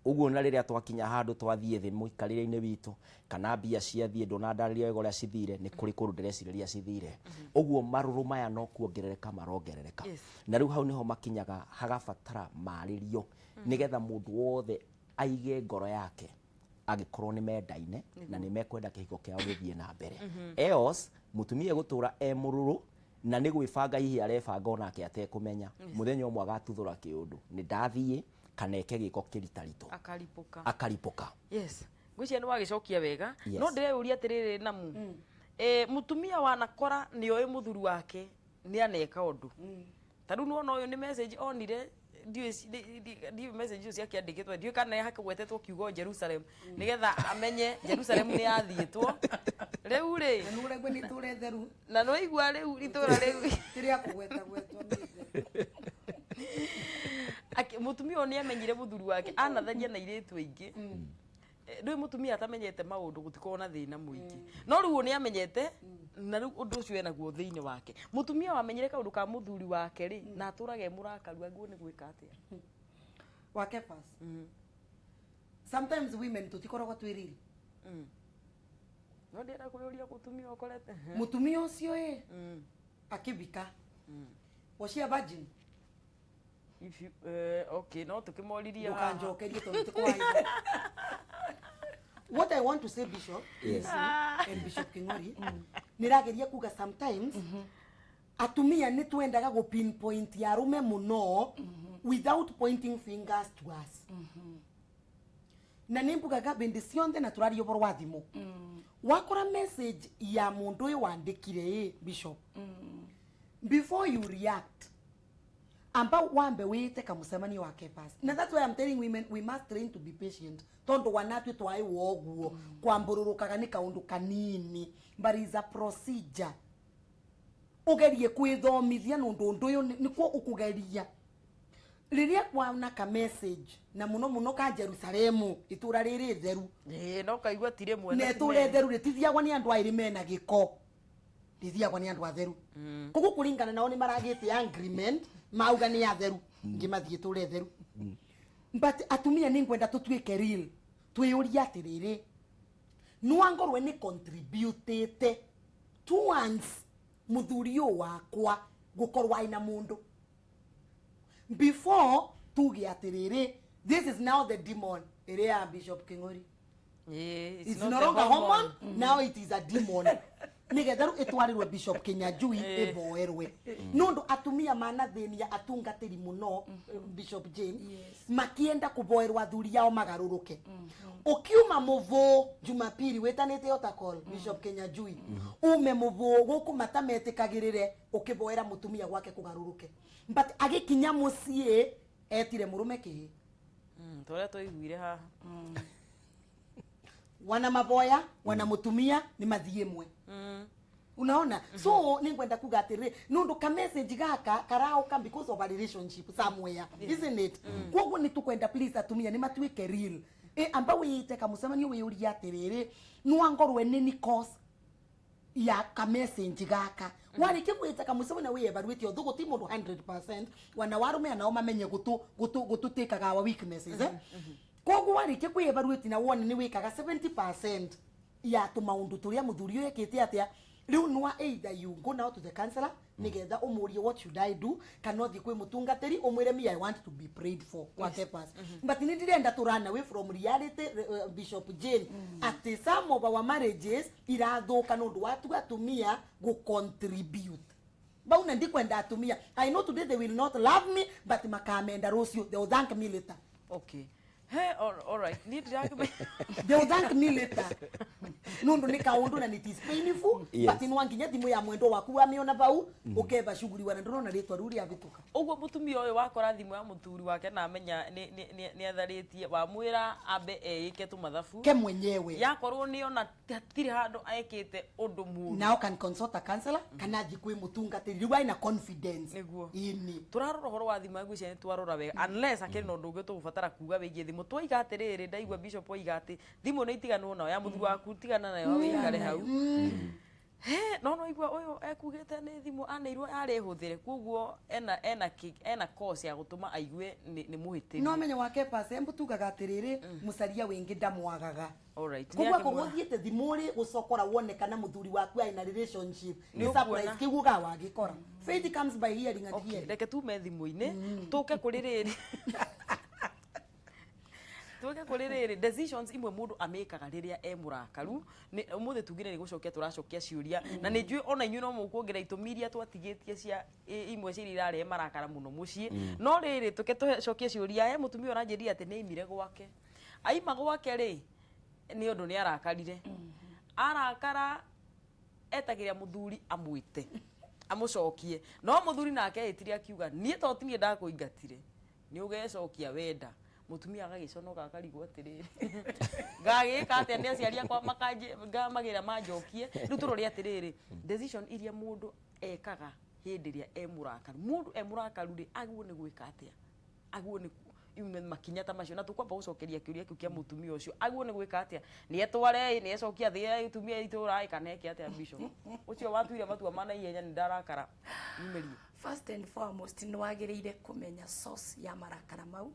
ũguo. Na rĩrĩa twakinya handũ twathiĩ thĩ mũikarĩre-inĩ witũ kana mbia ciathiĩ, ndũnandarĩria wega ũrĩa cithire, nĩ kũrĩ kũndũ ndĩrecirĩria cithire. Ũguo marũrũ maya no kuongerereka marongerereka. Na rĩu hau nĩho makinyaga hagabatara marĩrio, nĩgetha mũndũ wothe aige ngoro yake angĩkorwo nĩ mendaine na nĩ mekwenda kĩhiko kĩao gĩthiĩ na mbere. Else mũtumia egũtũra e mũrũrũ na nĩ gwĩbanga hihi arebanga onake atekũmenya, mũthenya ũmwe agatuthũra kĩũndũ, nĩ ndathiĩ kana eke gĩko kĩritaritũ. Akaripũka. Akaripũka. Yes, ngwĩciria nĩ wagĩcokia wega. Yes. No ndĩreyũria atĩrĩrĩ, namu mũtumia wanakora nĩ oĩ mũthuri wake nĩ aneka ũndũ, ta rĩu nĩwona ũyũ nĩ message onire, ndiũĩ ndiũĩ message icio ciakĩandĩkĩtwo, ndiũĩ kana hakĩgwetetwo kiugo Jerusalem nĩgetha amenye Jerusalem nĩ yathiĩtwo rĩu rĩ. Na nĩ ũraigua nĩ itũra itheru. Na nĩwaigua rĩu itũra rĩu Rĩrĩa kũgweta gwetwo nĩ itheru. Mũtumia ũyũ nĩ amenyire mũthuri wake anatharia na airĩtu aingĩ. Ndũĩ mũtumia atamenyete maũndũ gũtikoragwo na thĩna mũingĩ, no rĩu nĩ amenyete na rĩu ũndũ ũcio enaguo thĩinĩ wake. Mũtumia wamenyire kaũndũ ka mũthuri wake rĩ, na atũraga e mũrakaru, agĩrĩirwo nĩ gwĩka atĩa? Wa Kephas, sometimes women tutikoragwo twĩ real. No ndĩrenda kwĩyũria mũtumia ũkorete Mutumia ũcio ĩ akĩbika, was she a virgin? If you, okay, no tukimoririe haha. Ndũkanjokerie tondũ ti kwaida. What I want to say, Bishop, Yes. and Bishop King'ori, nĩrageria kuga sometimes atumia nĩ twendaga gũ pinpoint arume mũno without pointing fingers to us. Na nĩ mbugaga bĩndĩ cionthe na tũraria ũhoro wa thimũ, wakora message ya mũndũ ũyũ wandĩkire ĩ Bishop, before you react, amba wambe wite kamucemanio wa Kephas. Na that's why I'm telling women we must train to be patient, tondu wanatue twai woguo kwambururukaga ni kaundu kanini, but is a procedure. Ugerie kwithomithia nundu undu uyu nikuo ukugeria riria kwana ka message na muno muno ka Jerusalemu, itura riri theru. Ĩĩ, no kaigua ti rĩmwe. Na itura theru ritithiagwo ni andu airi mena giko, rithiagwo ni andu atheru. Koguo kuringana nao ni maragite agreement, mauga ni atheru ngimathie itura theru. But atumia ni ngwenda tutuike real, twiyurie atiriri, nwangorwe ni contributete towards muthuri ũyũ wakwa gukorwo aina mundu, before tuge atiriri, this is now the demon ĩrĩa ya Bishop King'ori. Ĩĩ, It's not no the longer hormone. hormone, now it is a demon, nigetha rĩu ĩtwarĩrwe Bishop Kinyanjui ĩboerwe, nũndũ atumia manathĩnia atungatĩri mũno, Bishop Jane, makienda kũboerwo athuri ao magarũrũke. Ũkiuma mũvũ Jumapili wĩtanĩte otacall Bishop Kinyanjui, ume mũvũ gũkũ matametĩkagĩrĩre ũkĩboera mũtumia gwake kũgarũrũke, but agĩkinya mũciĩ etire mũrũme kĩĩ. Tũrĩa twaiguire haha. Wana maboya wana mutumia ni mathiĩ mwe, unaona? So ningwenda kuga atiriri, nundu ka message gaka karauka because of a relationship somewhere, isn't it? Koguo ni tukwenda, please, atumia ni matuike real. Amba wite kamucemanio, wiyurie atiriri, nwangorwe ni cause ya ka message gaka. Warĩkia gwĩta kamucemanio, wĩ evaluate although gũti mũndũ 100%, wana warume nao mamenye gutu gutu gututĩkaga our weaknesses, eh? Koguo warĩkia kwĩ evaluate na wone nĩ wĩkaga 70% ya tũmaũndũ tũrĩa mũthuri ũyũ ekĩte atĩa, rĩu nwa either you go now to the counselor nigetha ũmũrie, "What should I do?" kana ũthiĩ kwĩ mũtungatĩri ũmwĩre, "Me, I want to be prayed for kwa Kephas." But nĩ ndĩrenda tũ run away from reality, Bishop Jane, atĩ some of our marriages irathũka nĩ ũndũ wa tu atumia gũ contribute bauna. Ndikwenda atumia, I know today they will not love me, but makamenda rũciũ, they will thank me later. Okay, he all right, niĩ ndirakĩmenya. They will thank me later nundu ni kaundu na it is painful. But nwa nginya thimu ya mwendo waku wamiona bau ukeba shughuli wana ndurona ritwa riu riavituka. Ũguo mũtumia ũyũ wakora thimũ ya mũthuri wake na amenya nĩ atharĩtie, wamwĩra ambe eĩke tũmathabu ke mwenyewe. Yakorwo nĩona hatirĩ handũ ekĩte ũndũ mũru, now can consult a counselor kana athi kwĩ mũtungatĩri rĩu aina confidence. Nĩguo. Ini. Tũrarora ũhoro wa thimũ, ngwĩciria nĩ twarora wega, unless akĩrĩ na ũndũ ũngĩ tũgũbatara kuga wĩgiĩ thimũ. Twoiga atĩrĩrĩ, ndaigua Bishop oiga atĩ thimũ nĩ itiganwo nayo, ya mũthuri waku tigana nayo, wĩikare hau. He no igua ũyũ ekugĩte nĩ thimũ aneirwo arĩ hũthĩre, koguo ena cause ya gũtũma aigue nĩ mũhĩtĩrie. No menye wake pase embu tugaga atiriri, mucaria wingi ndamwagaga. Alright. Koguo akorwo ũthiĩte thimũ rĩ gũcokora wone kana mũthuri waku aina relationship, Nĩ nĩ surprise ũkuona. kĩu ũgawagĩkora. Faith comes by hearing and hearing. Reke tume thimũ-inĩ, tũke kũrĩ rĩrĩ, tuke kũrĩ rĩrĩ decisions imwe mũndũ amĩkaga rĩrĩa e mũrakaru. Nĩ ũmũthĩ tugire nĩ gũcokia tũracokia ciũria, na nĩ njũĩ ona inyuĩ no mũkuongerera itũmi iria twatigĩtie cia imwe cia iria irarehe marakara mũno mũciĩ. No rĩrĩ, tũke tũcokie ciũria. He mũtumia ũranjĩrire atĩ nĩ aimire gwake, aima gwake rĩ, nĩ ũndũ nĩ arakarire, arakara etagĩrĩra mũthuri amwĩte amũcokie, no mũthuri nake ĩtire akiuga, "Niĩ to tinie ndakũingatire, nĩ ũgecokia wenda." Mũtumia agagĩconoka akarigwo atĩrĩrĩ, ngagĩka atĩa nĩ aciari akwa ngamagĩra manjokie? Rĩu tũrore atĩrĩrĩ, decision iria mũndũ ekaga hĩndĩ ĩrĩa e mũrakaru. Mũndũ e mũrakaru rĩ, agĩrĩirwo nĩ gwĩka atĩa? Agĩrĩirwo nĩ Yume makinya ta macio na tukwamba gucokeria kiuria kiu kia mutumia ucio aguo ni gwika atia ni etware ni ecokia thi atumia itura ĩ kana eke atia bishop ucio watuire matua ma naihenya ni ndarakara yumerie. First and foremost, nĩ wagĩrĩire kũmenya source ya marakara mau,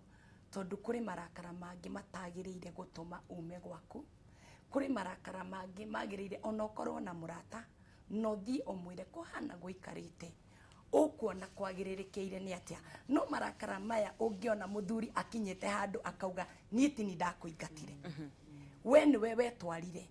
tondũ kũrĩ marakara mangĩ matagĩrĩire gũtũma ume gwaku. Kũrĩ marakara mangĩ magĩrĩire ona ũkorwo na mũrata no thiĩ ũmwĩre kũhana gũikarĩte ũkuona kwagĩrĩrĩkĩire nĩ atĩa. No marakara maya ũngĩona mũthuri akinyĩte handũ akauga niĩ ti ni ndakũingatire, we nĩwe wetwarire,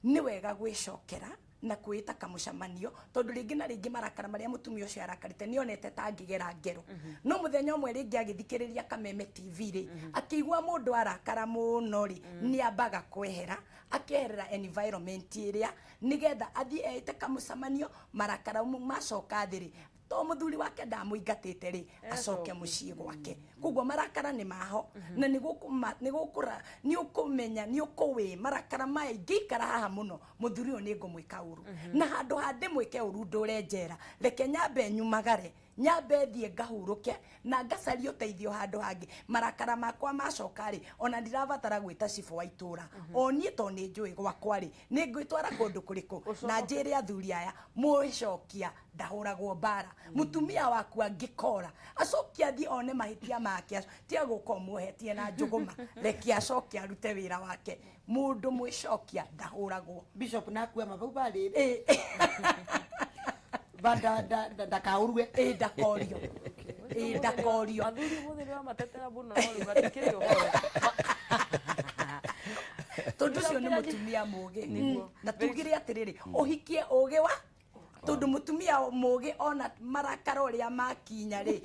nĩ wega gwĩcokera na kwĩta kamũcemanio, tondũ rĩngĩ na rĩngĩ marakara marĩa mũtumia ũcio arakarĩte nĩonete ta angĩgera ngero. No mũthenya ũmwe rĩngĩ agĩthikĩrĩria Kameme TV rĩ, akĩigua mũndũ arakara mũno rĩ, nĩ ambaga kwehera, akeherera environment ĩrĩa nĩgetha athiĩ eĩte kamũcemanio. Marakara macoka thĩ rĩ, to mũthuri wake ndamũingatĩte rĩ, acoke mũciĩ gwake. Koguo marakara nĩ maho na nĩ gũkũra nĩ ũkũmenya nĩ ũkũwĩ marakara maya ingĩikara haha mũno mũthuri ũyũ nĩ ngũmwĩka ũru, na handũ ha ndĩmwĩke ũru ndũre njera, reke nyambe nyumagare, nyambe thiĩ ngahurũke na ngacarie ũteithio handũ hangĩ. Marakara makwa macoka rĩ, ona ndirabatara gwĩta cibũ wa itũra, o niĩ to nĩ njũĩ gwakwa rĩ, nĩ ngwĩtwara kũndũ kũrĩkũ na njĩre athuri aya mwĩcokia ndahũragwo mbara. Mũtumia waku angĩkora acoke athiĩ one mahĩtia make, tiga gũka ũmuohetie na njũgũma, reke acoke arute wĩra wake. Mũndũ mwĩcokia ndahũragwo. Bishop nakua mabau barĩrĩ ba ndakaũrue. Ĩ ndakorio, ĩ ndakorio. Athuri ũmũthĩ nĩ wamatetera mũno no rĩu matikĩrĩ ũhoro. Tondũ ũcio nĩ mũtumia mũgĩ, na tugire atĩrĩrĩ, ũhikie ũgĩ wa tondũ mũtumia mũgĩ ona marakara ũrĩa makinya rĩ,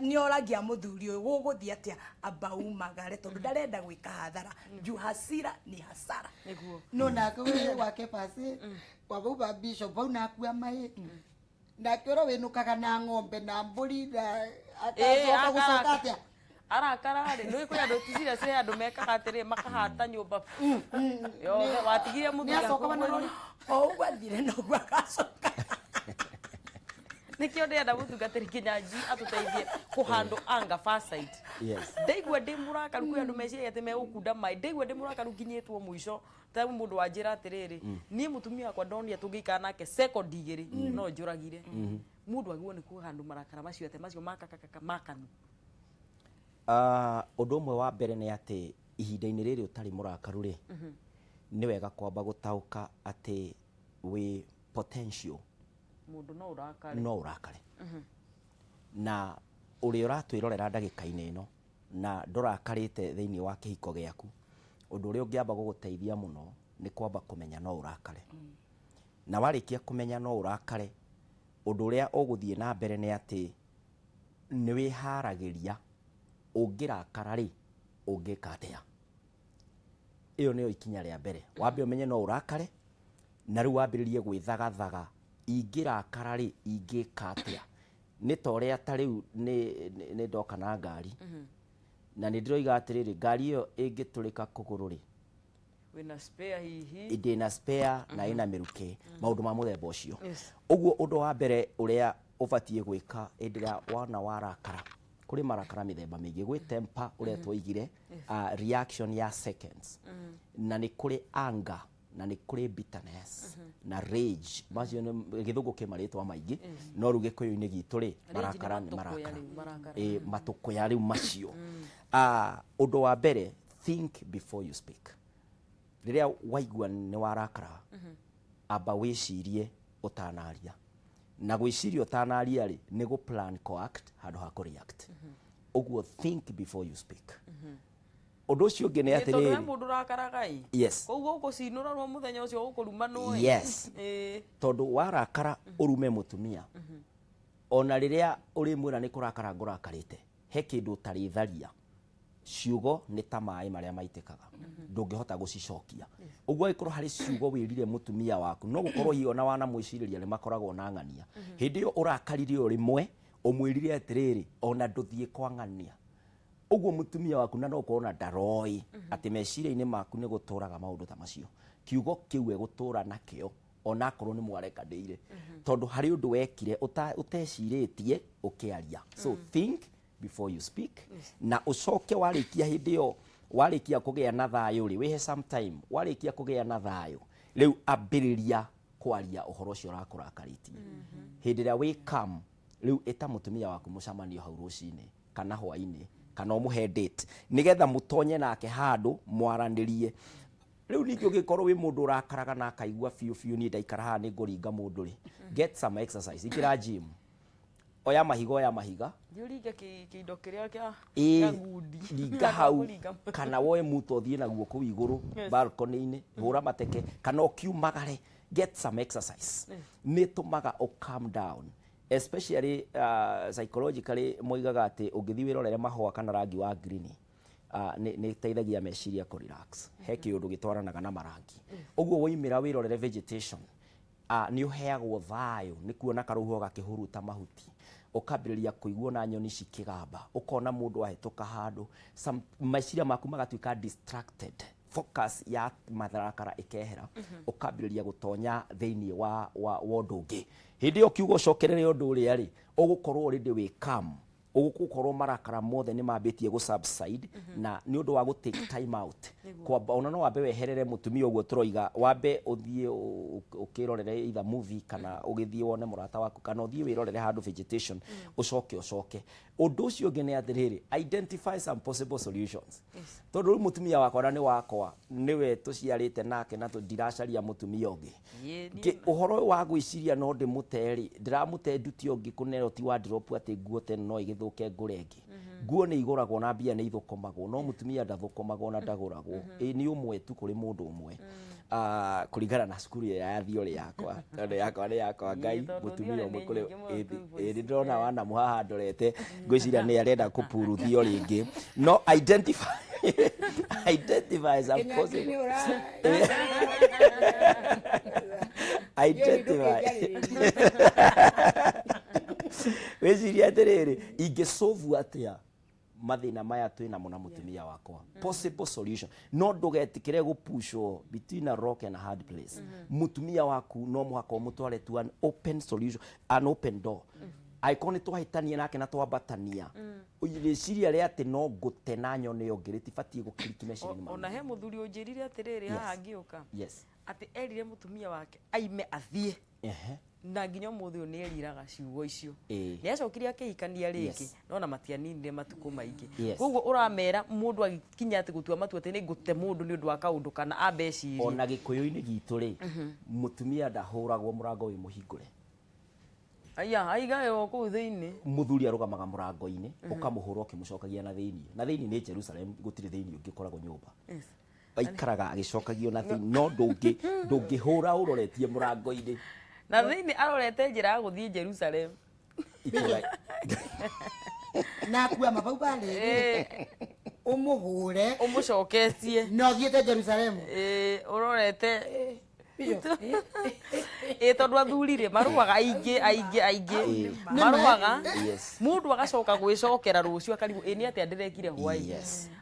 nĩoragia mũthuri ũyũ gũgũthiĩ atĩa, amba umagare tondũ ndarenda gwĩka hathara, juu hasira ni hasara. Nĩguo. No nake wĩ wake basi wa bau ba bishop bau nakua mai nake ũrĩa wĩnũkaga na ng'ombe na mbũri na agacoka gũcoka atĩa? Arakara rĩ, nĩ kwĩ andũ ticiria cia andũ mekaga atĩrĩ, makahata nyũmba yothe watigire mũthuri. Nĩacoka na rori. O ũguo athire noguo agacoka. Nĩkĩo ndĩrenda mũtungatĩri Kĩnyanjui atũteithie kũhandũ anga far side. Ndaigua ndĩ mũrakaru, kwĩ andũ meciragia atĩ megũkunda maĩ. Ndaigua ndĩ mũrakaru nginyĩtwo mũico, ta mũndũ wanjĩra atĩrĩrĩ, niĩ mũtumia wakwa ndonire tũngĩikara nake second igĩrĩ no njũragire mũndũ. Agĩrĩirwo nĩ kũhandũ marakara macio atĩ macio makakakaka makanu. Ũndũ ũmwe wa mbere nĩ atĩ ihinda-inĩ rĩrĩ ũtarĩ mũrakaru rĩ, nĩ wega kwamba gũtaũka atĩ wĩ potential mũndũ no ũrakare. No ũrakare, na ũrĩa ũratwĩrorera ndagĩka-inĩ ĩno na ndũrakarĩte thĩinĩ wa kĩhiko gĩaku, ũndũ ũrĩa ũngĩamba gũgũteithia mũno nĩ kwamba kũmenya no ũrakare. Na warĩkia kũmenya no ũrakare, ũndũ ũrĩa ũgũthiĩ na mbere nĩ atĩ nĩ wĩharagĩria ũngĩrakara rĩ, ũngĩka atĩa. Ĩyo nĩyo ikinya rĩa mbere, wambe ũmenye no ũrakare, na rĩu wambĩrĩrie gwĩthagathaga ingĩrakara rĩ, ingĩka atĩa. Nĩ ta ũrĩa ta rĩu nĩ ndoka na ngari na nĩ ndĩroiga atĩrĩrĩ, ngari ĩyo ĩngĩtũrĩka kũgũrũ rĩ, wĩna spare hihi? Ndĩna spare na ĩna mĩrukĩ, maũndũ ma mũthemba ũcio. Ũguo ũndũ wa mbere ũrĩa ũbatiĩ gwĩka hĩndĩ ĩrĩa wona warakara, kũrĩ marakara mĩthemba mĩingĩ. Gwĩ temper ũrĩa twoigire, reaction ya seconds, na nĩ kũrĩ anger, na nĩ kũrĩ bitterness na rage. Macio nĩ gĩthũngũ kĩ marĩtwa maingĩ, no rĩu gĩkũyũ-inĩ gitũ rĩ, marakara nĩ matũkũya. Marakara. Rĩu, marakara. Ĩ matũkũya rĩu macio. Ũndũ wa mbere, think before you speak. Rĩrĩa waigua nĩ warakara, amba wĩcirie ũtanaria. Na gwĩciria ũtanaria rĩ, nĩ gũ plan co-act handũ ha kũ-react. Ũguo think before you speak. Ũndũ ũcio ũngĩ nĩ Ĩ, tondũ he atĩrĩrĩ, mũndũ ũrakaraga ĩ, koguo ũgũcinũra rwo mũthenya ũcio ũkũrumanwo ĩ. Tondũ warakara ũrume mũtumia, ona rĩrĩa ũrĩmwĩra nĩ kũrakara ngũrakarĩte, he kĩndũ ũtarĩtharia. Ciugo nĩ ta maĩ marĩa maitĩkaga, ndũngĩhota gũcicokia. Ũguo angĩkorwo harĩ ciugo wĩrire mũtumia waku, no gũkorwo hihi ona wanamwĩcirĩria nĩ makoragwo na ng'ania, hĩndĩ ĩyo ũrakarire o rĩmwe ũmwĩrire atĩrĩrĩ, ona ndũthiĩ kwa ng'ania. Ũguo mũtumia waku na no ũkorwo na ndaroĩ atĩ meciria-inĩ maku nĩ gũtũraga maũndũ ta macio, kiugo kĩu egũtũra nakĩo onakorwo nĩ mwarekanĩire, tondũ harĩ ũndũ wekire ũtecirĩtie ũkĩaria. So think Before you speak, na ũcoke warĩkia hĩndĩ ĩyo, warĩkia kũgĩa na thayũ rĩ, wĩhe some time. Warĩkia kũgĩa na thayũ rĩu, ambĩrĩria kwaria ũhoro ũcio ũrakũrakarĩtie. Hĩndĩ ĩrĩa wĩ calm rĩu, ĩta mũtumia waku mũcemanio hau rũcinĩ kana hwainĩ, kana ũmũhe date nĩgetha mũtonye nake handũ mwaranĩrie. Rĩu ningĩ ũngĩkorwo wĩ mũndũ ũrakaraga na akaigua biũ biũ, niĩ ndaikara haha nĩ ngũringa mũndũ rĩ, get some exercise, ingĩra gym, oya mahiga, oya mahiga. Thiĩ ũringe kĩindo kĩrĩa kĩa kĩa ngundi. Ringa hau. Kũringa mũtwe. Kana woe muto ũthiĩ naguo kũu igũrũ balcony-inĩ, hũra mateke kana ũkiumagare. Get some exercise, nĩ ĩtũmaga ũ calm down. Especially psychologically moigaga atĩ ũngĩthiĩ wĩrorere mahũa kana rangi wa green, nĩ ĩteithagia meciria kũ relax. He kĩũndũ gĩtwaranaga na marangi ũguo, woimĩra wĩrorere vegetation, nĩ ũheagwo thayũ nĩ kuona karũhuho gakĩhuruta mahuti, ũkambĩrĩria kũigua na nyoni cikĩgamba, ũkona mũndũ ahĩtũka handũ. Meciria maku magatuĩka distracted, focus ya marakara ĩkehera, ũkambĩrĩria gũtonya thĩinĩ wa ũndũ ũngĩ. Hĩndĩ ĩyo kiugo ũcokerere ũndũ ũrĩa rĩ, ũgũkorwo already wĩ calm, ũgũkorwo marakara mothe nĩ mambĩtie gũ subside, na nĩ ũndũ wa gũ take time out kwamba ona no wambe weherere mũtumia ũguo tũroiga, wambe ũthiĩ ũkĩrorere either movie, kana ũgĩthiĩ wone mũrata waku, kana ũthiĩ wĩrorere handũ vegetation, ũcoke ũcoke. Ũndũ ũcio ũngĩ nĩ atĩrĩrĩ, identify some possible solutions, tondũ rĩu mũtumia wakwa na nĩ wakwa, nĩwe tũciarĩte nake, na ndiracaria mũtumia ũngĩ. Ũhoro ũyũ wa gwĩciria no ndĩmũte rĩ, ndĩramũte ndute ũngĩ kũnero ti wardrobe atĩ nguo tene no ĩgĩthũke ngũre ĩngĩ. Nguo nĩ igũragwo na mbia, nĩ ithũkũmagwo, no mũtumia ndathũkũmagwo na ndagũragwo. Ĩ nĩ ũmwe tu kũrĩ mũndũ ũmwe. Kũringana na cukuru ĩrĩa ya theory yakwa, tondũ yakwa nĩ yakwa Ngai. Tondũ mũtumia theory ũmwe nĩ kũrĩ nyingĩ mũno tu. Ĩ nĩ ndĩrona wanamu haha ndorete, ngwĩciria nĩ arenda kũpuru theory ĩngĩ, no identify some possible identify, wĩcirie atĩrĩrĩ, ingĩsolve atĩa mathĩna maya twĩ namo na mũtumia wakwa? Possible solution. No ndũgetĩkĩre gũpushwo between a rock and a hard place. Mũtumia waku no mũhaka ũmũtware to an open solution, an open door. Angĩkorwo nĩ twahĩtania nake na twambatania, rĩciria rĩa atĩ no ngũte na nyone ũngĩ rĩtibatiĩ gũkiriki meciria-inĩ Ona maku. he mũthuri ũnjĩrire atĩrĩrĩ haha ngĩũka, atĩ erire mũtumia wake aime athiĩ, na nginya ũmũthĩ ũyũ nĩ eriraga ciugo icio. Nĩ acokire akĩhikania rĩngĩ, no na matianinire matukũ maingĩ. Koguo ũramera mũndũ agĩkinya atĩ gũtua matua atĩ nĩ ngũte mũndũ nĩ ũndũ wa kaũndũ kana ambe ecirie. Ona gĩkũyũ-inĩ gitũ rĩ, mũtumia ndahũragwo mũrango wĩ mũhingũre. Aya aigaĩrwo kũu thĩinĩ. Mũthuri arũgamaga mũrango-inĩ, ũkamũhũra ũkĩmũcokagia na thĩinĩ. Na thĩinĩ nĩ Jerusalem, gũtirĩ thĩinĩ ũngĩ ũkoragwo nyũmba. Aikaraga agĩcokagio na thĩinĩ, no ndũngĩhũra ũroretie mũrango-inĩ. Na thĩinĩ arorete njĩra ya gũthiĩ Jerusalem. Itũra. Na akua mabau barĩrĩ ũmũhũre. Ũmũcoketie. Na ũthiĩte Jerusalemu. Ũrorete ĩ, tondũ athuri rĩ marũaga aingĩ aingĩ aingĩ marũaga, mũndũ agacoka gwĩcokera rũciũ akarigwo ĩ nĩ atĩa ndĩrekire hwaĩ.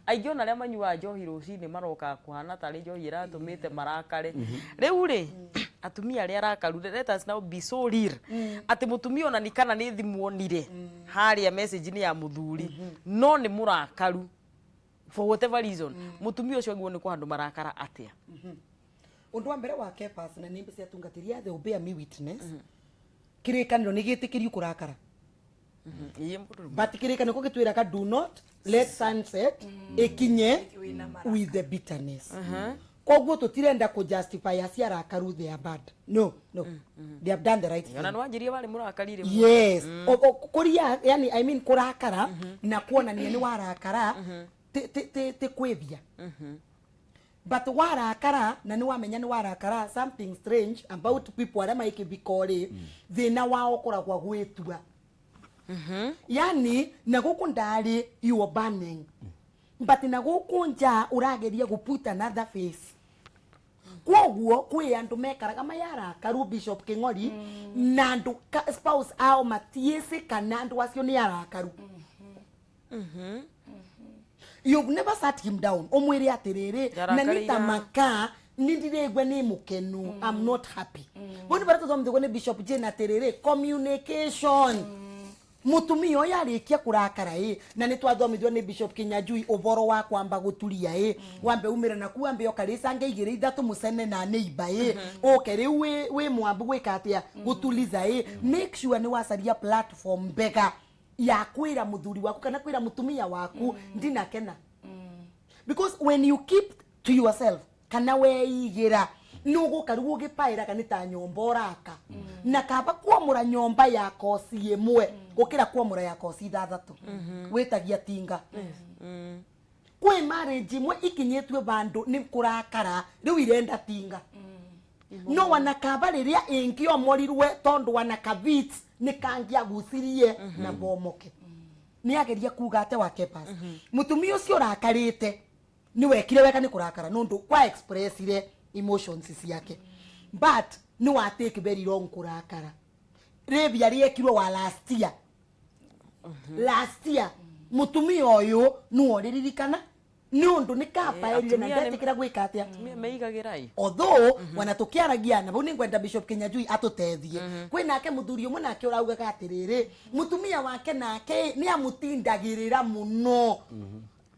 Aingĩ ona arĩa manyuaga njohi rũcinĩ marokaga kũhana tarĩ njohi ĩratũmĩte marakare. Rĩu rĩ, atumia arĩa arakaru, let us now be so real atĩ mũtumia ona ni kana nĩ thimũ onire harĩa message-inĩ ya mũthuri, no nĩ mũrakaru for whatever reason, mũtumia ũcio agĩrĩirwo nĩ kũhandũ marakara atĩa? Undu wa mbere wa Kephas na nimbe cia tungatĩri athe bear me witness, kĩrĩkanĩro nĩ gĩtĩkĩrio kũrakara. Iye mũndũ But kĩrĩkanĩro kũ gĩtwĩraga, do not let sunset ĩkinye with the bitterness. Koguo tũtirenda kũ justify acio arakaru, they are bad. No, no, they have done the right thing. Ona nĩ wanjĩrie warĩ mũrakari rĩmwe. Yes. Kũria, yani, I mean, kũrakara na kuonania nĩ warakara ti kwĩthia, but warakara na nĩ wamenya nĩ warakara. Something strange about people arĩa maikĩbiko rĩ, thĩna wao ũkoragwo gwĩtua, yani na gũkũ ndarĩ you are burning, but na gũkũ nja ũrageria gũ put another face. Koguo kwĩ andũ mekaraga mayarakaru, Bishop King'ori, na andũ spouse ao matiĩcĩ kana andũ acio nĩ arakaru. You've never sat him down ũmwĩre atĩrĩrĩ, na nĩ Ndarakarĩire. Ta maka nĩ ndirĩgua nĩ mũkenu, I'm not happy. Bau nĩ barĩa tũthomithagwo nĩ Bishop Jane atĩrĩrĩ, communication. Mutumia ũyũ arĩkia kũrakara ĩ, na nĩ twathomithio nĩ Bishop Kinyanjui ũboro wa kwamba gũturia ĩ, wambe umĩre naku, wambe ũkarĩcange igĩrĩ ithatũ mũcene na neighbor ĩ, ũke rĩu wĩ mwambu gwĩka atĩa, gũtuliza ĩ. Make sure nĩ wacaria platform mbega ya kwĩra mũthuri waku kana kwĩra mũtumia waku ndinakena, because when you keep to yourself kana weigĩra nĩ ũgũka rĩu ũgĩpaĩraga nĩ ta nyũmba ũraka, na kaba kwamũra nyũmba ya koci ĩmwe gũkĩra kwamũra ya koci ithathatũ wĩtagia tinga. Kwĩ marriage imwe ikinyĩtue vandũ nĩ kũrakara rĩu irenda tinga, no wana kaba rĩrĩa ĩngĩomorirwe tondũ wana kavit nĩ kangĩagucirie na bomoke. Nĩ ageria kuga ate wa Kepas, mũtumia ũcio ũrakarĩte nĩ wekire wega nĩ kũrakara nũndũ kwa expressire emotions ciake, but nĩ wa take very long kũrakara. Rĩbia rĩekirwo wa last year, last year mũtumia ũyũ nĩwe ũrĩririkana nĩ ũndũ nĩ kapaĩrire na Atumia ndetĩkĩra gwĩka atĩa. Atumia meigagĩra ĩ. Although wana tukiaragia na bau nĩngwenda Bishop Kinyanjui atũtethie, kwĩ nake mũthuri ũmwe nake ũraugaga atĩrĩrĩ, mũtumia wake nake nĩ amũtindagĩrĩra mũno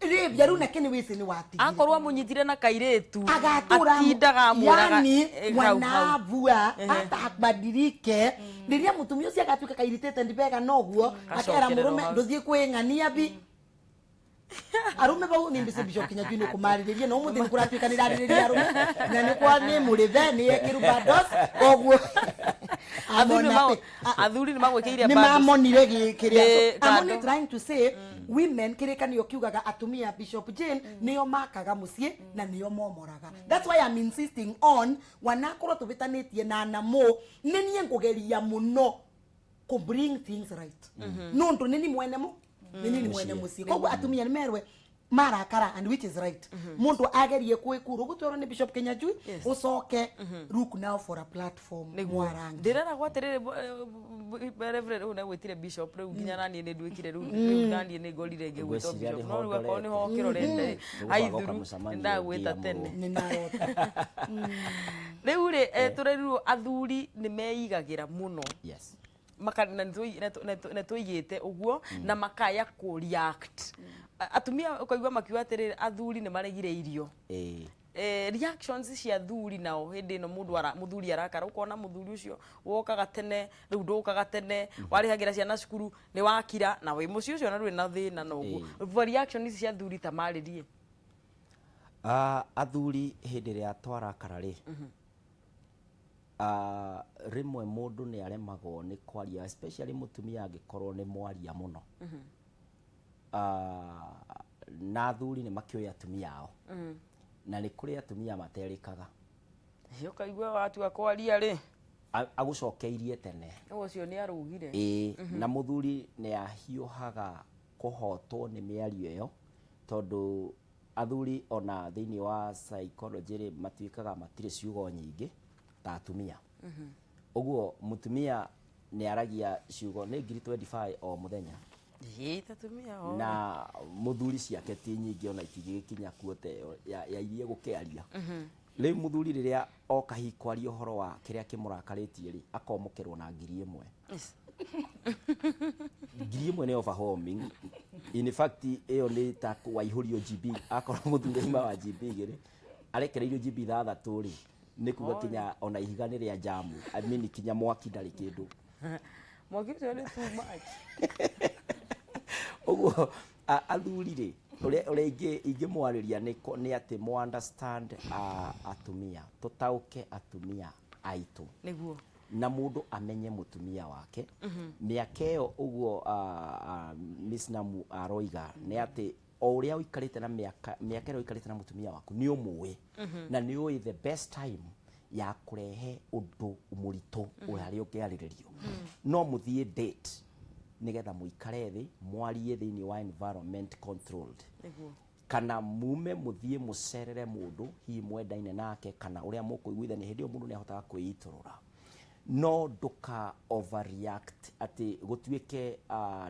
rĩbia rĩu nake nĩ wĩcĩ nĩ watigire. Akorwo amunyitire na kairĩtu Agatura atindaga amwĩraga yani hau, hau. mwanavua hata abadilike, rĩrĩa mũtumia ũcio agatuĩka kairitĩte ndibega noguo akera Gacokererwo mũrũme hau. ndũthiĩ kwĩng'ania bi arume bau nĩ mbĩce. Bishop Kinyanjui nĩ kũmarĩrĩria no mũthĩ nĩ kũratuĩka nĩ rarĩrĩria arume na nĩ kwa nĩ mũrĩthe nĩ ekĩru bandos koguo Athuri athuri nĩ magwĩkĩire nĩ bundles. mamonire gĩkĩrĩa. So, I'm only kando. trying to say women, kĩrĩkanĩro kiugaga atumia, Bishop Jane, nĩo makaga mũciĩ na nĩo momoraga. That's why I'm insisting on wanakorwo tũbĩtanĩtie na namo nĩ niĩ ngũgeria mũno kũ bring things right nũndũ nĩ ni mwene mu nĩ ni mwene mũciĩ. Koguo atumia nĩ merwe marakara, and which is right, mundu agerie kwikuru gutwarwo ni Bishop Kinyanjui, ucoke look now for a platform Nĩguo. mwarangi. Ndĩreragwo atĩrĩrĩ, Reverend ũyũ negwĩtire bishop rĩu nginya naniĩ nĩ nduĩkire rĩu naniĩ nĩ ngorire ngĩgwĩtwo Ngwĩciria bishop nĩho no rĩu akorwo nĩho ndorete. ũkĩrorete. Tũgũbanga Aithuru kamũcemanio ndagwĩta ngĩamũrwo. tene. Nĩ narota. Rĩu rĩ, tũrerirwo athuri nĩ meigagĩra mũno maka na nĩ tũigĩte ũguo na makaya kũ react. Atumia ũkaigua makiuga atĩrĩrĩ, athuri nĩ maregire irio. Reactions cia athuri nao hĩndĩ ĩno mũndũ ara mũthuri arakara, ũkona mũthuri ũcio wokaga tene rĩu ndũkaga tene, warĩhagĩra ciana cukuru nĩ wakira na wĩ mũciĩ ũcio na ndũrĩ na thĩna na ũguo. Reaction ici cia athuri ta marĩrie. Ah, athuri hĩndĩ ĩrĩa twarakara rĩ, rĩmwe mũndũ nĩ aremagwo nĩ kwaria, especially mũtumia angĩkorwo nĩ mwaria mũno. Na athuri nĩ makĩũĩ atumia ao na nĩ kũrĩ atumia materĩkaga. Ũkaigua watua kwaria rĩ, Agũcokeirie tene. Ũcio nĩ arugire. Ĩĩ, na mũthuri nĩ ahiũhaga kũhotwo nĩ mĩario ĩyo tondũ athuri ona thĩinĩ wa psychology rĩ, matuĩkaga matirĩ ciugo nyingĩ ta atumia. Ũguo mũtumia nĩ aragia ciugo nĩ 25,000 o mũthenya. Ĩĩ, ta atumia o. Na mũthuri ciake ti nyingĩ ona itingĩgĩkinya kuota ĩyo ya iria gũkĩaria. Rĩu mũthuri rĩrĩa oka hihi kwaria ũhoro wa kĩrĩa kĩmũrakarĩtie rĩ, akomokerwo na 1000. 1000 nĩ overwhelming. In fact, ĩyo nĩ ta waihũrio GB. Akorwo mũthuri aima wa GB 2 arekereirio GB 6 rĩ, nĩ kuga kinya ona ihiga nĩ rĩa jamu. I mean, kinya mwaki ndarĩ kĩndũ. Mwaki ũcio nĩ too much. Ũguo athuri rĩ, ũrĩa ingĩmwarĩria nĩ atĩ mo understand atumia, tũtaũke atumia aitũ na mũndũ amenye mũtumia wake mĩaka ĩyo ũguo. Miss Namu aroiga nĩ atĩ o ũrĩa ũikarĩte na mĩaka ĩrĩa ũikarĩte na mũtumia waku nĩ ũmũĩ na nĩ ũĩ the best time ya kũrehe ũndũ mũritũ ũrĩa ũngĩarĩrĩrio. No mũthiĩ date nĩgetha mũikare thĩ mwarie thĩinĩ wa environment controlled, kana mume mũthiĩ mũcerere mũndũ hihi mwendaine nake kana ũrĩa mũkũiguithania. Hĩndĩ ĩyo mũndũ nĩ ahotaga kwĩitũrũra. No ndũka overreact atĩ gũtuĩke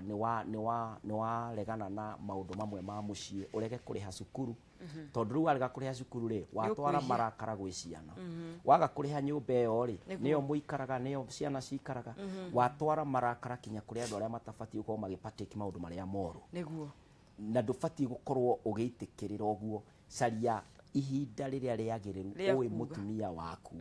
nĩ waregana na maũndũ mamwe ma mũciĩ, ũrege kũrĩha cukuru, tondũ rĩu warega kũrĩha cukuru rĩ, watwara Nĩũkwĩhia. Marakara gwĩ ciana. Waga kũrĩha nyũmba ĩyo rĩ, nĩyo mũikaraga, nĩyo ciana cikaraga, watwara marakara kinya kũrĩ andũ arĩa matabatiĩ gũkorwo magĩpartake maũndũ marĩa moru. Na ndũbatiĩ gũkorwo ũgĩitĩkĩrĩra ũguo. Caria ihinda rĩrĩa rĩagĩrĩru Rĩa ũĩ kuga. Mũtumia waku,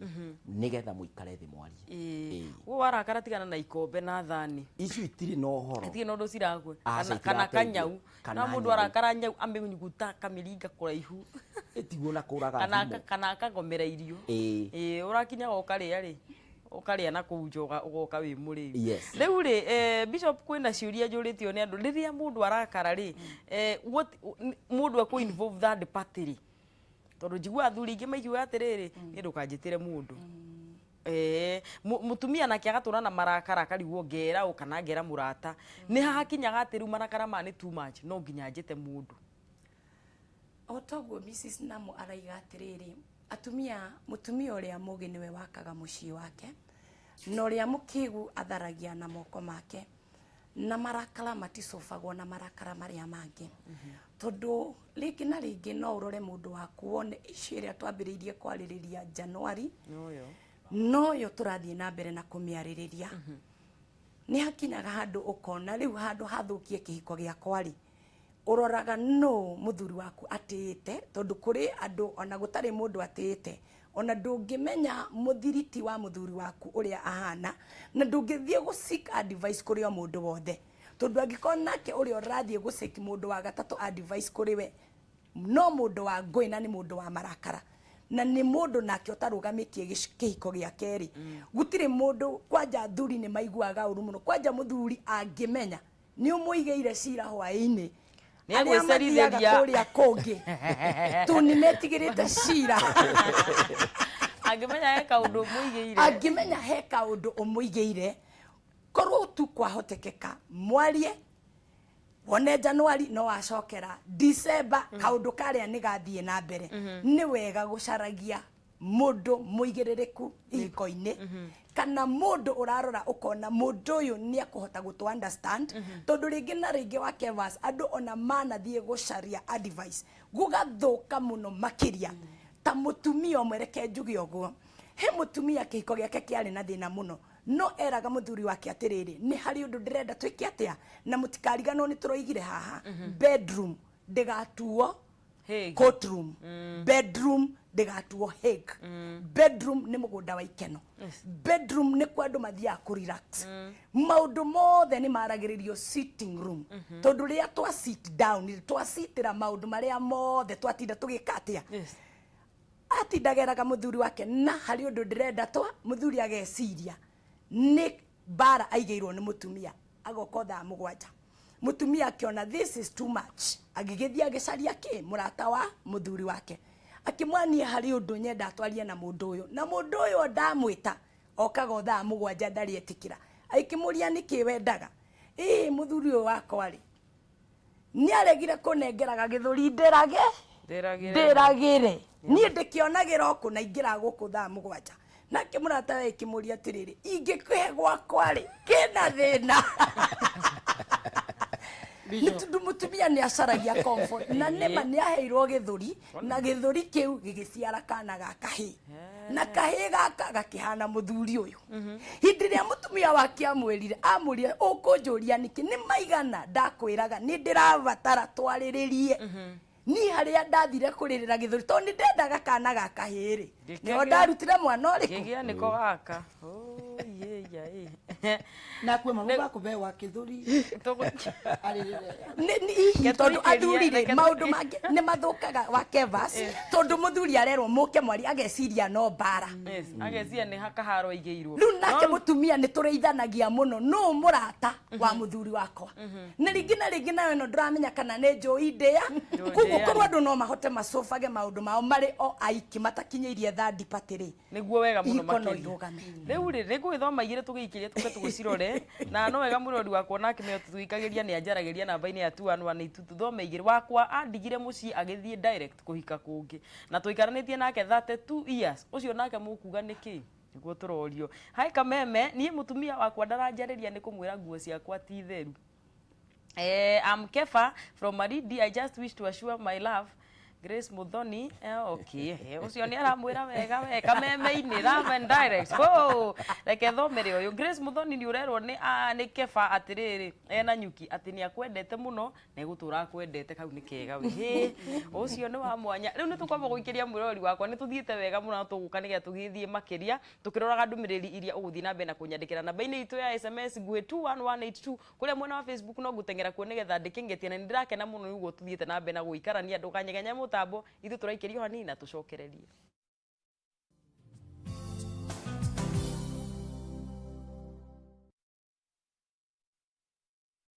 nĩgetha mũikare thĩ mwarie. Ĩĩ. Wo warakara, tigana na ikombe na thani. Icio itirĩ na ũhoro. Itirĩ na ũndũ cirakwe. Aca, kana itirateithia. Kanyau. Kana na mũndũ nyau. Arakara nyau amĩnyuguta akamĩringa kũraihu. Ĩtiguo na kũraga kana thimũ. Kana akagomera irio. Ĩĩ, ũrakinyaga ũkarĩa rĩ, ũkarĩa na kũu nja, ũgoka wĩ mũrĩu. Rĩu rĩ, Bishop, kwĩna ciũria njũrĩtio nĩ andũ. Rĩrĩa mũndũ arakara rĩ, mũndũ ekũ involve third party rĩ? Tondũ njiguaga athuri aingĩ maikiuga atĩrĩrĩ, niĩ ndũkanjĩtĩre mũndũ. Mũtumia nake agatũra na marakara, akarigwo ngera ũ kana ngera mũrata. Nĩ hahakinyaga atĩ rĩu marakara maya nĩ too much, no nginya njĩte mũndũ? O toguo Mrs Namo araiga atĩrĩrĩ, atumia, mũtumia ũrĩa mũgĩ nĩwe wakaga mũciĩ wake, na ũrĩa mũkĩgu atharagia na moko make. Na marakara maticũbagwo na marakara marĩa mangĩ, tondũ rĩngĩ na rĩngĩ no ũrore mũndũ waku wone issue ĩrĩa twambĩrĩirie kwarĩrĩria January noyo noyo tũrathiĩ na mbere na kũmĩarĩrĩria. Nĩ hakinyaga handũ ũkona rĩu handũ hathũkie kĩhiko gĩakwa rĩ, ũroraga no mũthuri waku atĩĩte, tondũ kũrĩ andũ ona gũtarĩ mũndũ atĩĩte, ona ndũngĩmenya mũthiriti wa mũthuri waku ũrĩa ahana, na ndũngĩthiĩ gũ seek advice kũrĩ o mũndũ wothe, tondũ angĩkorwo nake ũrĩa ũrathiĩ gũ seek mũndũ wa gatatũ advice kũrĩ we no mũndũ wa ngũĩ, na nĩ mũndũ wa marakara, na nĩ mũndũ nake ũtarũgamĩtie kĩhiko gĩake rĩ, gũtirĩ mũndũ. Kwanja athuri nĩ maiguaga ũru mũno, kwanja mũthuri angĩmenya nĩ ũmũigĩire cira hwaĩ-inĩ. Nĩ Arĩa mathiaga egwĩcerithĩria. Kũrĩa kũngĩ tu nĩ metigĩrĩte cira. Angĩmenya he kaũndũ mũigĩire. Angĩmenya he kaũndũ ũmũigĩire, korwo tu kwahotekeka mwarie, wone Januari no wacokera December, kaũndũ karĩa nĩ gathiĩ na mbere. Nĩ wega gũcaragia mũndũ mũigĩrĩrĩku ihiko-inĩ, kana mũndũ ũrarora ũkona mũndũ ũyũ nĩ akũhota gũtũ understand, tondũ rĩngĩ na rĩngĩ wa Kevas, andũ ona manathiĩ gũcaria advice gũgathũka mũno makĩria. Ta mũtumia ũmwe, reke njuge ũguo, he mũtumia kĩhiko gĩake kĩarĩ na thĩna mũno, no eraga mũthuri wake atĩrĩrĩ, nĩ harĩ ũndũ ndĩrenda twĩke atĩa, na mũtikariganwo nĩ tũroigire haha, bedroom ndĩgatuo Hague. Courtroom. Bedroom ndĩgatuo hague. Bedroom nĩ mũgũnda wa ikeno. Bedroom nĩ kwa andũ mathiaga kũ relax. Maũndũ mothe nĩ maragĩrĩrio sitting room, tondũ rĩrĩa twa sit down, twacitĩra maũndũ marĩa mothe twatinda tũgĩka atĩa. Atindageraga mũthuri wake, na harĩ ũndũ ndĩrenda twa mũthuri ageciria nĩ mbara aigĩirwo nĩ mũtumia. Agoka thaa 7, mũtumia akĩona this is too much, agĩgĩthiĩ agĩcaria kĩ mũrata wa mũthuri wake, akĩmwania harĩ ũndũ nyenda twarie na mũndũ ũyũ, na mũndũ ũyũ ndamwĩta okaga o thaa 7 ndarĩ etĩkĩra. Akĩmũria, nĩkĩ wendaga? Ĩĩ, mũthuri ũyũ wakwa rĩ, nĩ aregire kũnengeraga gĩthũri ndĩrage. Ndĩragĩre. Ndĩragĩre niĩ ndĩkĩonagĩra o kũ na ingĩra gũkũ thaa 7. Nake mũrata we akĩmũria atĩrĩrĩ, ingĩkũhe gwakwa rĩ, kĩna thĩna? Nĩ tondũ mũtumia nĩ acaragia comfort, na nĩma nĩ aheirwo gĩthũri, na gĩthũri kĩu gĩgĩciara kana ga kahĩĩ, na kahĩĩ gaka gakĩhana mũthuri ũyũ. Hĩndĩ ĩrĩa mũtumia wake amwĩrire, amũrire, ũkũnjũria nĩkĩ? Nĩ maigana ndakwĩraga nĩ ndĩrabatara twarĩrĩrie. Niĩ harĩa ndathire kũrĩrĩra gĩthũri, tondũ nĩ ndendaga kana ga kahĩĩ rĩ, nĩho ndarutire mwana ũrĩkũ? Ngĩgĩa nĩko gaka. Oh, ye, ya, ĩ. Na kwĩ mamwe bakũbewa kĩthũri arĩrĩre. Hihi Reke tondũ tũikĩrie, athuri rĩ, reke maũndũ mangĩ nĩ mathũkaga wa Kevas, tondũ mũthuri arerwo mũke mwari, ageciria no mbara. Yes, ageciria nĩ hakaharo aigĩirwo. Rĩu nake No- mũtumia nĩ tũrĩithanagia mũno nũ mũrata wa mũthuri wakwa, na rĩngĩ na rĩngĩ nayo ĩno ndũramenya kana nĩ njũi ndĩa. Koguo ndĩa. Korwo andũ no mahote macũbage maũndũ mao marĩ o aiki matakinyĩirie third party rĩ, Nĩguo wega mũno ihiko no makĩria. irũgame. Rĩu rĩ, nĩ ngũgĩthoma igĩrĩ tũgĩikĩrie, tũke tũgĩcirore, na no wega mũrori wakwa nake meo tũgĩikagĩria nĩ anjaragĩria namba-inĩ ya 21182. Tũthome igĩrĩ. Wakwa andigire mũciĩ agĩthiĩ direct kũhika kũngĩ, na tũikaranĩtie nake 32 years. Ũcio nake mũkuga nĩkĩ? Nĩguo tũrorio. Hi Kameme, niĩ mũtumia wakwa ndaranjarĩria nĩ kũmwĩra nguo ciakwa ti theru. I'm Kefa from Maridi. I just wish to assure my love Grace Muthoni. Okay, ũcio nĩ aramwĩra wega we kameme-inĩ, love and direct. Oh, reke thomere ũyũ. Grace Muthoni, nĩ ũrerwo nĩ Kefa atĩrĩrĩ, ena nyuki atĩ nĩ akwendete mũno na egũtũra akwendete. Kau nĩ kega we. Hĩ, ũcio nĩ wa mwanya. Rĩu nĩ tũkwamba gũikĩria mwĩrori wakwa, nĩ tũthiĩte wega mũno na tũgũka nĩgetha tũgĩthiĩ makĩria tũkĩroraga ndũmĩrĩri iria ũgũthiĩ na mbere na kũnyandĩkĩra namba-inĩ itũ ya SMS nguhĩ 21182. Kũrĩa mwena wa Facebook no ngũteng'era kuo nĩgetha ndĩkĩngetie, na nĩ ndĩrakena mũno nĩ ũguo tũthiĩte na mbere na gũikarania. Ndũkanyeganye mũtambo, ithuĩ tũraikĩrio hanini na tũcokererie.